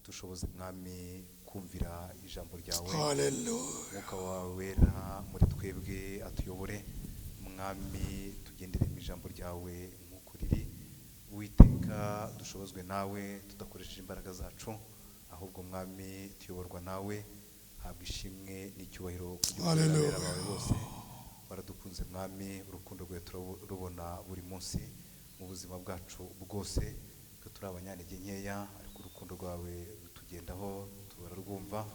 Dushoboze Mwami kumvira ijambo ryawe. Haleluya. Umwuka wawe wera muri twebwe atuyobore Mwami, tugendere mu ijambo ryawe nk'uko riri. Uwiteka dushobozwe nawe tudakoresheje imbaraga zacu, ahubwo Mwami tuyoborwa nawe. Habwa ishimwe n'icyubahiro Haleluya. kugira bawe bose baradukunze Mwami. Urukundo rwawe turarubona buri munsi mu buzima bwacu bwose, ko turi abanyantege nkeya, ariko urukundo rwawe rutugendaho, turarwumva.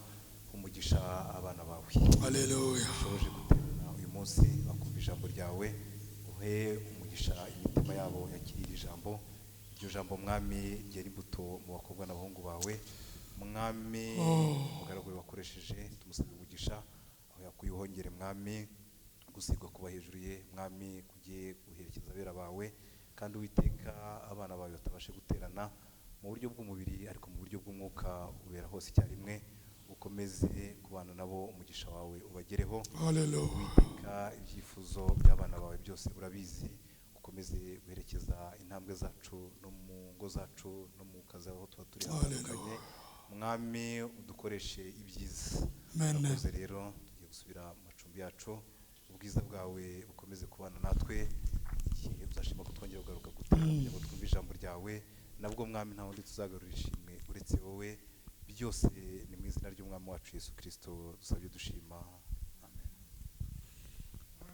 Umugisha abana bawe. Haleluya. Ushoboje guterana uyu munsi bakumva ijambo ryawe, uhe umugisha imitima yabo yakiriye iri jambo. Iryo jambo Mwami ryera imbuto mu bakobwa n'abahungu bawe Mwami. Umugaragu wakoresheje tumusabye umugisha aho yakuye uhongere Mwami, gusigwa kuba hejuru ye Mwami, kugiye guherekeza abera bawe. Kandi Uwiteka abana bawe batabashe guterana mu buryo bw'umubiri, ariko mu buryo bw'umwuka ubera hose icyarimwe. Ukomeze kubana nabo, umugisha wawe ubagereho. Haleluya. Uwiteka, ibyifuzo by'abana bawe byose urabizi. Ukomeze guherekeza intambwe zacu no mu ngo zacu no mu kazi aho tuba turi hatandukanye. Mwami, udukoreshe ibyiza. Amen. Urakoze rero, tugiye gusubira mu macumbi yacu. Ubwiza bwawe bukomeze kubana natwe. Igihe uzashima ko twongera kugaruka gutaha kugira ngo twumve ijambo ryawe, nabwo Mwami nta wundi tuzagarura ishimwe uretse wowe. Byose ni mu izina ry'Umwami wacu Yesu Kirisito dusabye dushima.